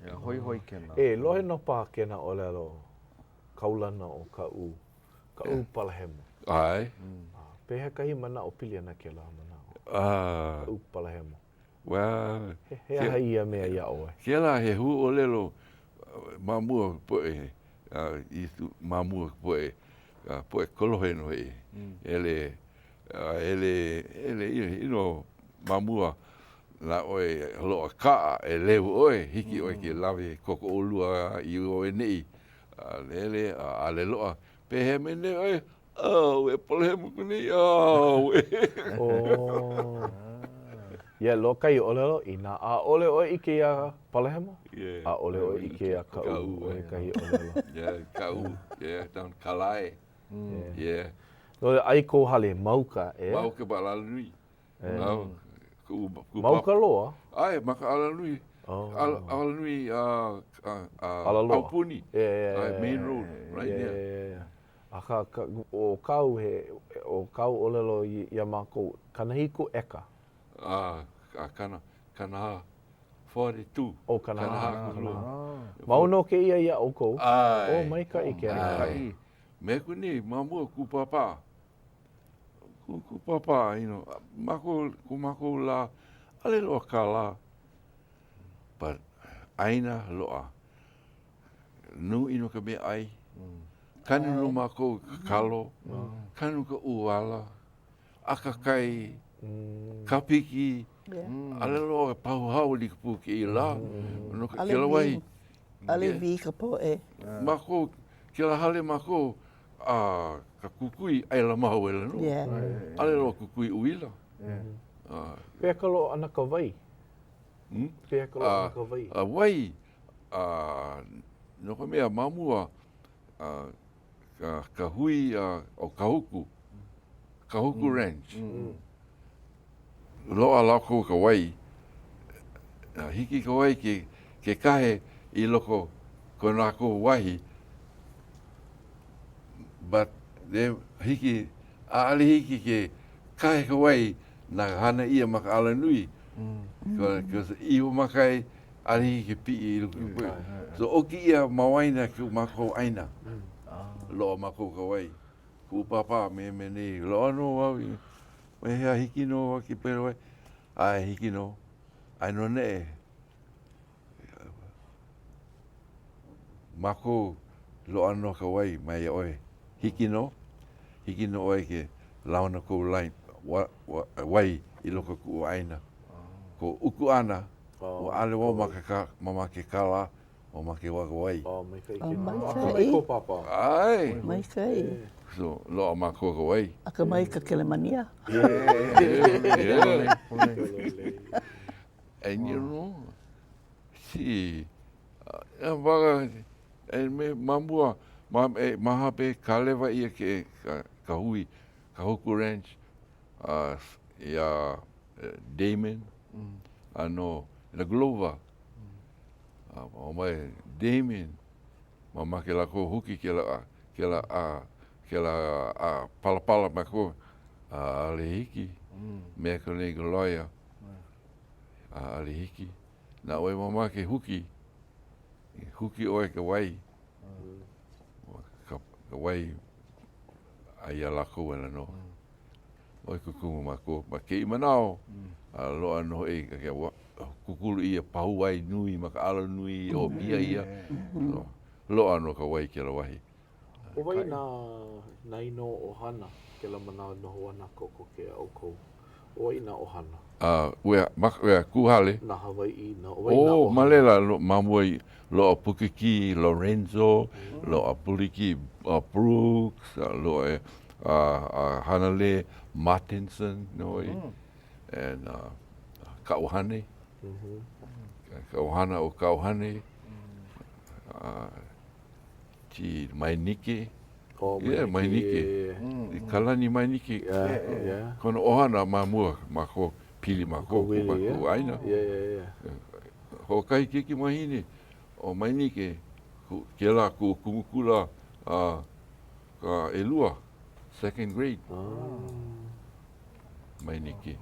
Ia, hoihoi kēnā. E, lohe nō paha kēnā ʻōlelo kaulana o Kaʻū, Kaʻū Palahemo. ʻAe. Pehea kahi manaʻo pili ana kēlā manaʻo? Kaʻū Palahemo. Well, He, he aha ia mea iā ʻoe? Kēlā he huaʻōlelo ma mua ka poʻe, i ma mua ka poʻe, ka poʻe kolohe nō hoʻi. Hele, hele, hele, you know, ma mua, na ʻoe loaʻa kaʻa, ʻeleu ʻoe, hiki ʻoe ke lawe kōkoʻolua i ʻō i ʻaneʻi, a hele, a ʻaʻole loaʻa. Pehea mai nei ʻoe? Auē, palehemu aku nei, auē. Oh. Yeah, loa kahi ʻōlelo, inā ʻaʻole ʻoe ʻike iā Palehemu, ʻaʻole ʻoe ʻike iā Kaʻū, ʻo ia kahi ʻōlelo. Yeah, Kaʻū, yeah, down Kalae. Yeah. No laila, aia kou hale ma uka, ʻeā? Ma uka ma alanui. Ma uka loa? ʻAe, ma ka alanui. Alanui Alaloa. Aupuni. Yeah, yeah, Main road, right there. Yeah, yeah. Akā, ʻo kāu he, ʻo kāu ʻōlelo iā mākou, 70 ʻeka. A, kana, 40, 42. ʻO 40, 42. Mau nō kēia iā ʻoukou. ʻAe. ʻO, maikaʻi kēlā. ʻAe. Me aku nei, ma mua kūpāpā. Kūpāpā, you know, mākou, ko mākou lā, ʻaʻole loa kālā, but ʻāina loaʻa. Nui ʻino ka meaʻai, kanu nō mākou i ka kalo, kanu ka ʻuala, ʻakakai, kāpiki, ʻaʻole loa pahuhao like pū kēia lā, no ka kēlā wahi. ʻAʻole wī ka poʻe. Mākou, kēlā hale mākou, a ka kukui ʻaila mahuela nō. Yeah. ʻAʻole loa kukui uila. Pehea ka loaʻa ʻana ka wai? Hmm? Pehea ka loaʻa ʻana ka wai? A wai, a, no ka mea, ma mua, a, ka, ka hui a, o Kahuku, Kahuku Ranch, loaʻa lākou ka wai, a hiki ka wai ke, ke kahe i loko ko lākou wahi, but they, hiki, ʻaʻole hiki ke kahe ka wai na hana ʻia ma ka alanui, cause iho ma kai, ʻaʻole hiki ke piʻi i loko. So ʻoki ʻia ma waena ko mākou ʻāina. Loaʻa mākou ka wai. Kuʻu pāpā me me nei, loaʻa nō wau i, me hea hiki nō wau ke pele wai. ʻAe, hiki nō. ʻAe nō neʻe. Mākou, loaʻa nō ka wai mai iā ʻoe. Hiki nō, hiki nō ʻoe ke launa kou line, wa, wa, wai i loko o kuʻu ʻāina. Ko uku ʻana, ua ʻaʻole wau ma ke ka, ma ma ke kālā, ua ma ke wā ka wai. Oh, maikaʻi Oh, ke maikaʻi. Akamai kou pāpā. ʻAe. Maikaʻi. So, loaʻa mākou ka wai. Akamai ka Kelemania. Yeah. And you know, see, uh, e me ma mua, ma, e, ma hape kālewa ʻia ke, ka, ka hui, ka Hoku Ranch, uh, iā Damon, mm. a no, na Glover. Mm. Uh, o mai, Damon, ma ma ke lākou huki ke la, ke la, a, ke la, a, palapala mākou, a, ʻaʻole hiki, mm. me ko nei lawyer, a ʻaʻole hiki. Na ʻoe mamake huki, huki ʻoe ka wai, ka, ka wai a iā lākou ana nō. ʻOe ke kumu mākou. Ma kēia manawa, a loaʻa nō hoʻi ka ke kūkulu ʻia pahu wai nui ma ka alanui o pia ia. So, loaʻa nō ka wai i kēlā wahi. ʻO wai nā, nā inoa ʻohana kēlā manawa noho ana kokoke iā ʻoukou? ʻO wai nā ʻohana? A, ua, ma, ua, kuʻu hale. Nā Hawaiʻi, nā, ʻo wai nā ʻohana? Ma laila, lo, ma mua i, loaʻa Pukiki, Lorenzo, loaʻa Puliki, uh, Brooks, a loaʻa, a, a Hanalē Martinson nō hoʻi, and, uh, Kaʻauhane, ka ʻohana o Kaʻauhane, uh, Gee, Mainike. Oh, Yeah, Mainike. Yeah. I Kalani Mainike. Yeah, yeah. Kona ʻohana ma mua, mākou, pili mākou, ko mākou ʻāina. Yeah, yeah, yeah. Hoʻokahi keiki wahine ʻo Mainike, kēlā kuʻu kumu kula a ka ʻelua, second grade. Ah. Mainike.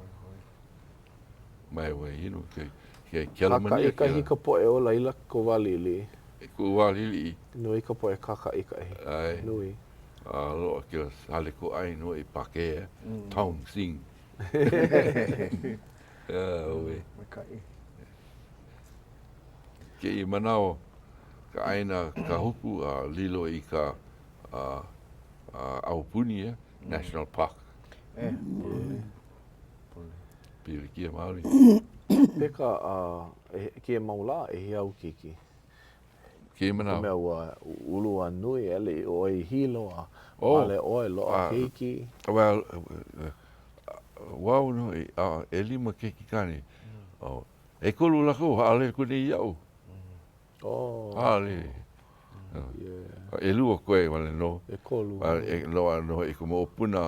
Mai wai, you know, ke, ke Kelemania. Kākaʻikahi ka poʻe o laila ko wā liʻiliʻi. Kuʻu wā liʻiliʻi. Nui ka poʻe kākaʻikahi. ʻAe. Nui. A loaʻa kēlā hale kūʻai nō i Pākē, Tong Sing. ʻAuē. Maikaʻi. Kēia manawa, ka ʻāina Kahuku a lilo i ka aupuni, National Park. E. Pilikia maoli. Peka, a kēia mau lā, ʻehia āu keiki? Kēia manawa. Ka mea ua ulu a nui, hele ʻoe i Hilo a male ʻoe, loaʻa keiki. Well, wau nō hoʻi, ʻelima keiki kāne. ʻEkolu lākou haʻalele aku nei iaʻu. Haʻalele. ʻElua koe wale nō. ʻEkolu. Loaʻa nō hoʻi ka moʻopuna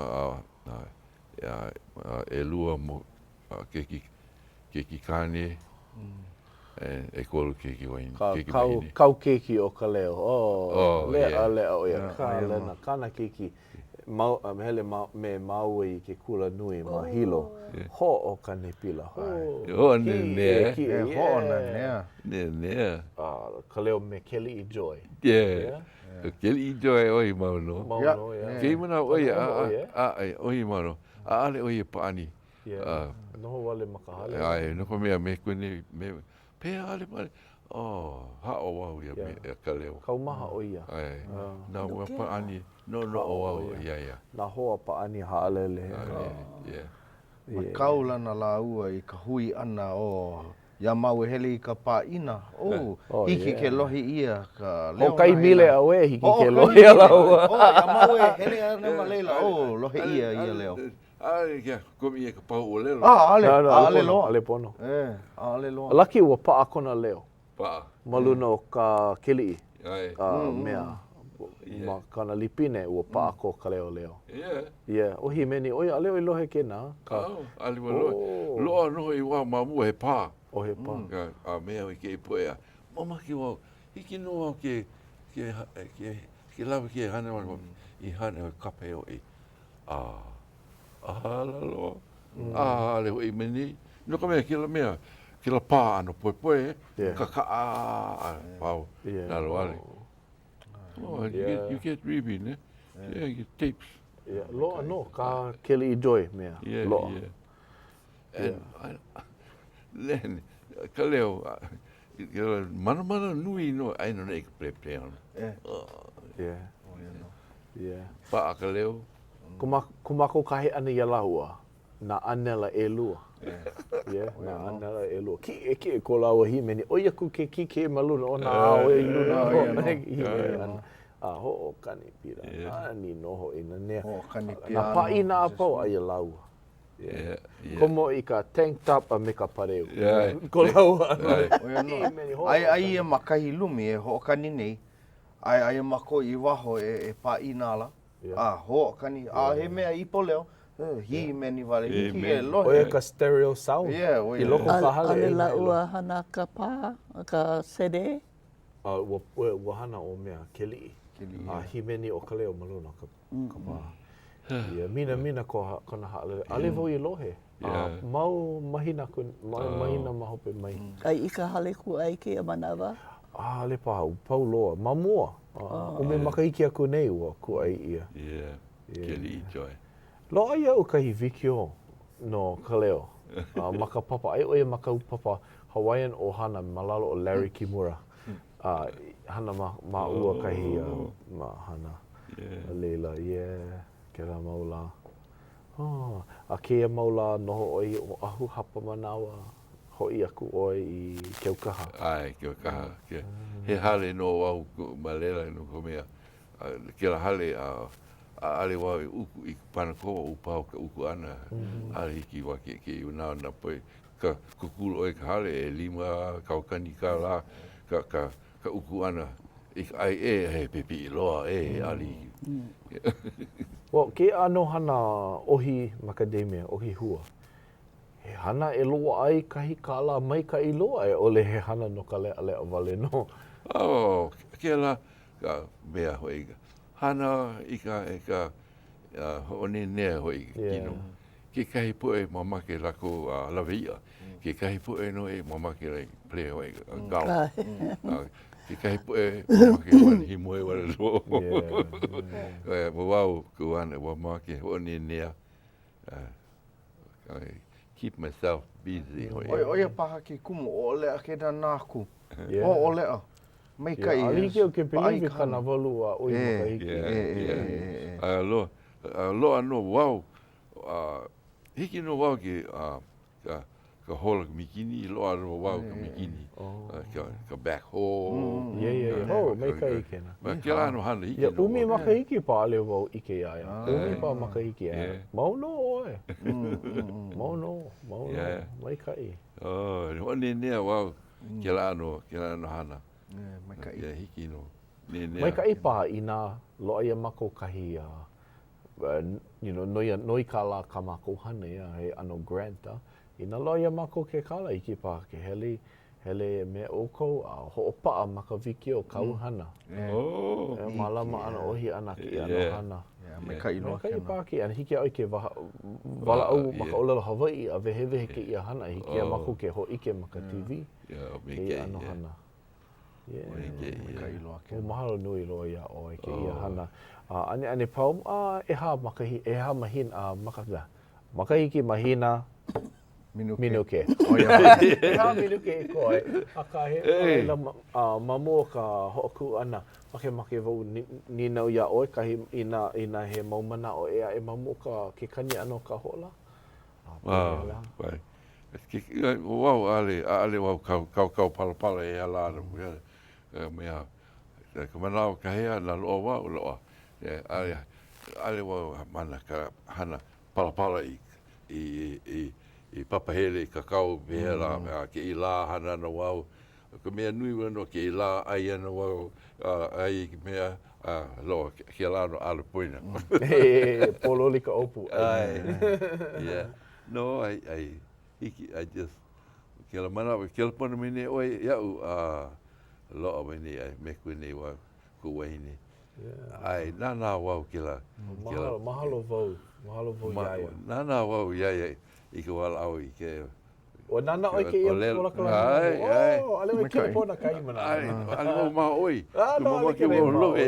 ʻelua keiki, keiki kāne, ʻekolu keiki wahine, keiki wahine. Kāu keiki ʻo Kaleo, oh, leʻa leʻa ʻo ia, kālena, kāna keiki, mau, hele ma, me māua i ke kula nui ma Hilo, hoʻokani pila, ho, Hoʻonanea. kiʻekiʻe, yeah. Hoʻonanea. Nenea. Kaleo me Keliʻi Joy. Yeah. ʻO Keliʻi Joy ʻoi mau nō. Mau nō, yeah. Kēia manawa ʻo ia, ʻaʻe, ʻoi mau nō. ʻAʻole ʻo ia pāʻani. Yeah. Noho wale ma ka hale. ʻAe, no ka mea, me koe nei, me, pehea ʻaʻole pāʻani? Oh, haʻo wau ia me, iā Kaleo. Kaumaha ʻo ia. ʻAe. Na ua pāʻani, noʻonoʻo wau iā ia. Nā hoa pāʻani haʻalele. Haʻalele, yeah. Ua kaulana lāua i ka hui ʻana o Iā māua e hele i ka pāʻina, oh, hiki ke lohe ʻia ka leo Hoʻokahi mile a ʻoi hiki ke lohe iā lāua. Oh, iā māua e hele ana ma laila, oh, lohe ʻia ia leo. ʻAʻole kia komi ʻia ka pahu ʻōlelo. ʻAʻole, ʻaʻole loa. ʻAʻole pono. E, ʻaʻole loa. Laki ua paʻa kona leo. Paʻa. Ma luna o kā Keliʻi. ʻAe. Ka mea, ma kāna lipine, ua paʻa ko Kaleo leo. Yeah. Yeah, ʻo hīmeni, ʻo ia, ʻaʻole ʻoe lohe kēnā. Ka... Oh, ʻaʻole wau lohe. Loaʻa nō hoʻi wā ma mua he pā. Oh, he pā. Ka, a mea i kēia poʻe a mamake wau, hiki nō au ke, ke, ke, ke lawe kēia hana wale i hana kape hoʻi. A, a hala loa. A ʻaʻole hoʻi me nei. No ka mea, kēlā mea, kēlā pā ʻano poepoe, Yeah. kakaʻa a pau, Yeah. nalowale. Oh, you get, you get ribbon, eh? Yeah, you get tapes. Yeah, loaʻa nō kā Keliʻi Joy mea. Yeah, loaʻa. yeah. And I, then, ka leo, manamana nui nō, ai nō nei ka play piano. Yeah. Yeah. Yeah. Paʻa ka leo. Ko, ma, ko mākou kahe ʻana iā lāua, nā ʻānela ʻelua. Yeah, nā ʻānela ʻelua. Kiʻekiʻe ko lāua hīmeni. ʻOi aku ke kīkē ma luna o nā ao i luna o nā hīmeni ʻana. A hoʻokani pila. Nani nō hoʻi nanea. Hoʻokani piano. Nā pāʻina a pau aia lāua. Yeah, yeah. Komo i ka tank top a me ka pareu. Yeah. Ko lāua. Hīmeni hoʻokani. Aia ia ma kahi lumi e hoʻokani nei, aia aia mākou i waho e, e pāʻina ala, a hoʻokani, a he mea ipo leo, hīmeni wale, hiki ke lohe. ʻO ia ka stereo sound i loko o ka hale. ʻAʻole lāua hana ka pā, ka CD? A ua, ua hana ʻo mea, Keliʻi. Keliʻi. A hīmeni ʻo Kaleo ma luna o ka, ka pā. Ia, minamina ko, kona haʻalele. ʻAʻole wau i lohe. A mau mahina aku, mau mahina ma hope mai. A i ka hale kūʻai kēia manawa? ʻAʻole paha, ua pau loa. Ma mua, ʻumi makahiki aku nei ua kūʻai ʻia. Yeah, Keliʻi Joy. Loaʻa iaʻu kahi wikiō no Kaleo ma ka papa, aia ʻo ia ma kaʻu papa Hawaiian ʻOhana ma lalo o Larry Kimura. A hana ma māua kahi ma hana. A laila, yeah, kēlā mau lā. Oh, a kēia mau lā noho ʻoe i Oʻahu hapa manawa, hoʻi aku ʻoe i Keaukaha. ʻAe, Keaukaha. He hale nō wau ma laila no ka mea, kēlā hale a ʻaʻole wau e uku i ka panakō, ua pau ka uku ʻana. ʻAʻole hiki wau ke ke nā nā poʻe ka kūkulu ʻoe i ka hale ʻelima kaukani kālā ka ka ka uku ʻana i ka ʻaiʻē he pipiʻi loa ē ʻaʻole hiki. Well, kēia ʻano hana ʻohi macadamia, ʻohi hua, he hana e loaʻa ai kahi kālā maikaʻi loa a i ʻole he hana no ka leʻaleʻa wale nō. Oh, kēlā ka mea hoʻi, hana i ka, i ka hoʻonenea hoʻi i ke kino. Kekahi poʻe mamake lākou a lawe iʻa, kekahi poʻe nō e mamake like play hoʻi golf. Kekahi poʻe mamake wale hīmoe wale nō. Wau kuʻu hana, ua mamake hoʻonenea. I keep myself busy hoʻi. ʻO ia paha ke kumu, ʻoʻoleʻa ke nānā aku. ʻOʻoleʻa. Maikaʻi. ʻAʻole hiki iaʻu ke believe i 80 a ʻoi makahiki. A loa, loaʻa nō wau, hiki nō wau ke ka ka hola ka mikini, loaʻa nō wau ka mikini, ka ka backhoe. Yeah, yeah, yeah. Oh, maikaʻi kēnā. Ma kēlā ʻano hana hiki nō. ʻUmi makahiki paha ʻaʻole wau ʻike iā ia. ʻUmi paha makahiki. Mau nō ʻoe. Mau nō, mau nō. Maikaʻi. Oh, hoʻonenea wau kēlā ʻano, kēlā ʻano hana. Maikaʻi. Yeah, hiki nō. Nenea. Maikaʻi paha inā loaʻa iā mākou kahi you know, noi, noi kālā kā mākou hana, yeah, he ʻano grant, a inā loaʻa iā mākou ke kālā, hiki paha ke hele, hele me ʻoukou a hoʻopaʻa ma ka wikiō kāu hana. Oh. E mālama ʻana, ʻohi ʻana kēia ʻano hana. Yeah, maikaʻi loa kēnā. Maikaʻi paha kēia, hiki iā ʻoe ke waha, walaʻau ma ka ʻōlelo Hawaiʻi a wehewehe kēia hana, hiki iā mākou ke hōʻike ma ka TV kēia ʻano hana. Maikaʻi loa kēnā. Mahalo nui loa iā ʻoe kēia hana. A ʻaneʻane pau, a ʻehā makahi, ʻehā mahina, a maka, makahiki mahina Minuke. Minuke. ʻO ia hoʻi. ʻEhā minuke i koe, akā he a laila ma, ma mua o ka hoʻokuʻu ʻana, makemake wau nīnau iā ʻoe kahi inā, inā he mau manaʻo ʻē aʻe ma mua o ka, ke kani ʻana o ka hola. A pehea lā? ʻO wau, ʻaʻole, ʻaʻole wau kau, kaukau palapala e ala ana ka mea, ka manawa ka hea, na loaʻa wau, loaʻa. ʻAʻole, ʻaʻole wau mana ka hana palapala i, i, i, i papahele i kakau pehea lā, mm. a kēia lā hana ana wau. Ka mea nui wale nō kēia lā ʻai ana wau, a ʻai i ka mea, a loaʻa kēlā no ʻaʻole poina. Hey, pōloli ka ʻōpū. ʻAe. Yeah. No, I, I, hiki, I just, kēlā manawa, kelepona mai nei ʻoe iaʻu, a loaʻa mai nei ai me koe nei wau, kuʻu wahine. ʻAe, nānā wau kēlā. Mahalo, mahalo wau, mahalo wau iā ia. Nānā wau iā ia i ka walaʻau i ke. Ua nānā ʻoe kēia polokalamu? ʻAe, ʻae. Oh, ʻaʻole ʻoe kelepona kahi manawa. ʻAe, ʻaʻole wau mahaʻoi. Ah, no, ʻaʻole kēlā mahaʻoi.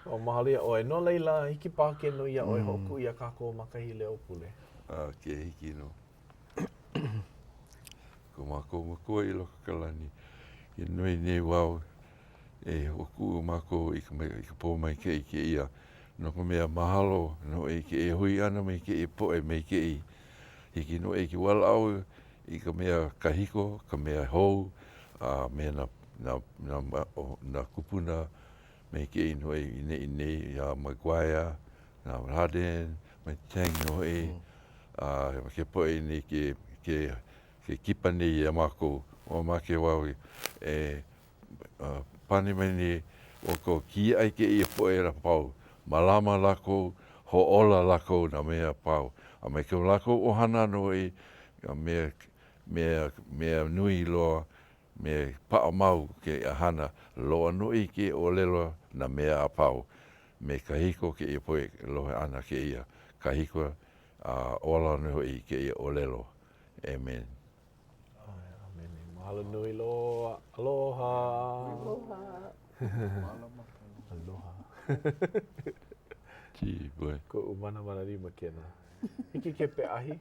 Oh, mahalo iā ʻoe. No laila, hiki paha ke noi iā ʻoe hoʻokuʻu iā kākou ma kahi leo pule. Ah, ke hiki nō. Ko mākou Makua i loko o ka lani, ke noi nei wau e hoʻokuʻu mākou i ka, i ka pōmaikaʻi kēia, no ka mea, mahalo nō i kēia hui ʻana me kēia poʻe maikaʻi. Hiki nō e ke walaʻau i ka mea kahiko, ka mea hou, a me nā, nā, nā, nā kūpuna maikaʻi nō i neʻi nei iā McGuire, nā Hardin, me Chang nō hoʻi, a ke poʻe nei ke, ke, ke kipa nei iā mākou, ua make wau e pane mai nei ʻo ko kiaʻi kēia poʻe a pau, mālama lākou, hoʻōla lākou nā mea a pau, a me ko lākou ʻohana nō hoʻi, ka mea, mea, mea nui loa, mea paʻa mau kēia hana, loaʻa nō i ke ʻōlelo nā mea a pau, me kahiko kēia poʻe lohe ʻana kēia kahiko a ola nō hoʻi kēia ʻōlelo. Amen. ʻĀmene. Mahalo nui loa. Aloha. Aloha. Aloha. Gee, boy. Koʻu manamana lima kēnā. Hiki ke peʻahi?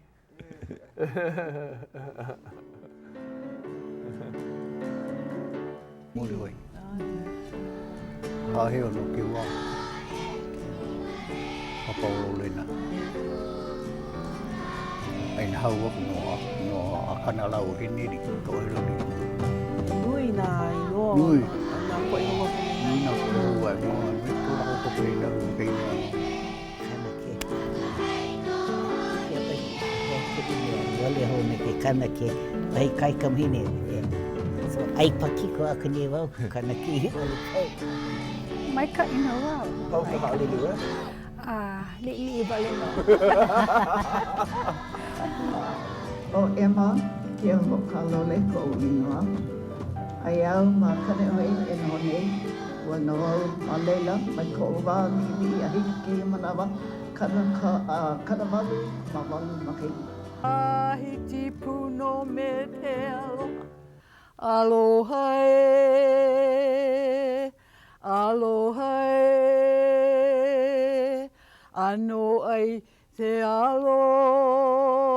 Muliwai. Haʻaheo no ke wā. Papa o Lolena. ʻAina hau aku no a no a kana lau he nili ka ohe loli. Nui nā inoa Nui. nā poʻe hou aku. Nui nā poʻe hou aʻe no a me ko lākou poʻe i nalu ma ka inoa. Kanake. Ia ʻoe, he kuʻu mea, wale hou me ke kanake, wahi kaikamahine, e. So, ʻai pakiko aku nei wau, kanake i ʻole pau. Maikaʻi nō wau. Pau ka haʻalulu, eh? A liʻiliʻi wale nō. ʻO Emma Keohokalole koʻu inoa. Aia au ma Kaneʻohe e noho nei. Ua noho au ma laila mai koʻu wā liʻiliʻi a hiki kēia manawa, kanaka, 88 makahiki. Tahiti pū nō me te aloha. Aloha ē. Aloha ē, ʻanoʻai te aloha.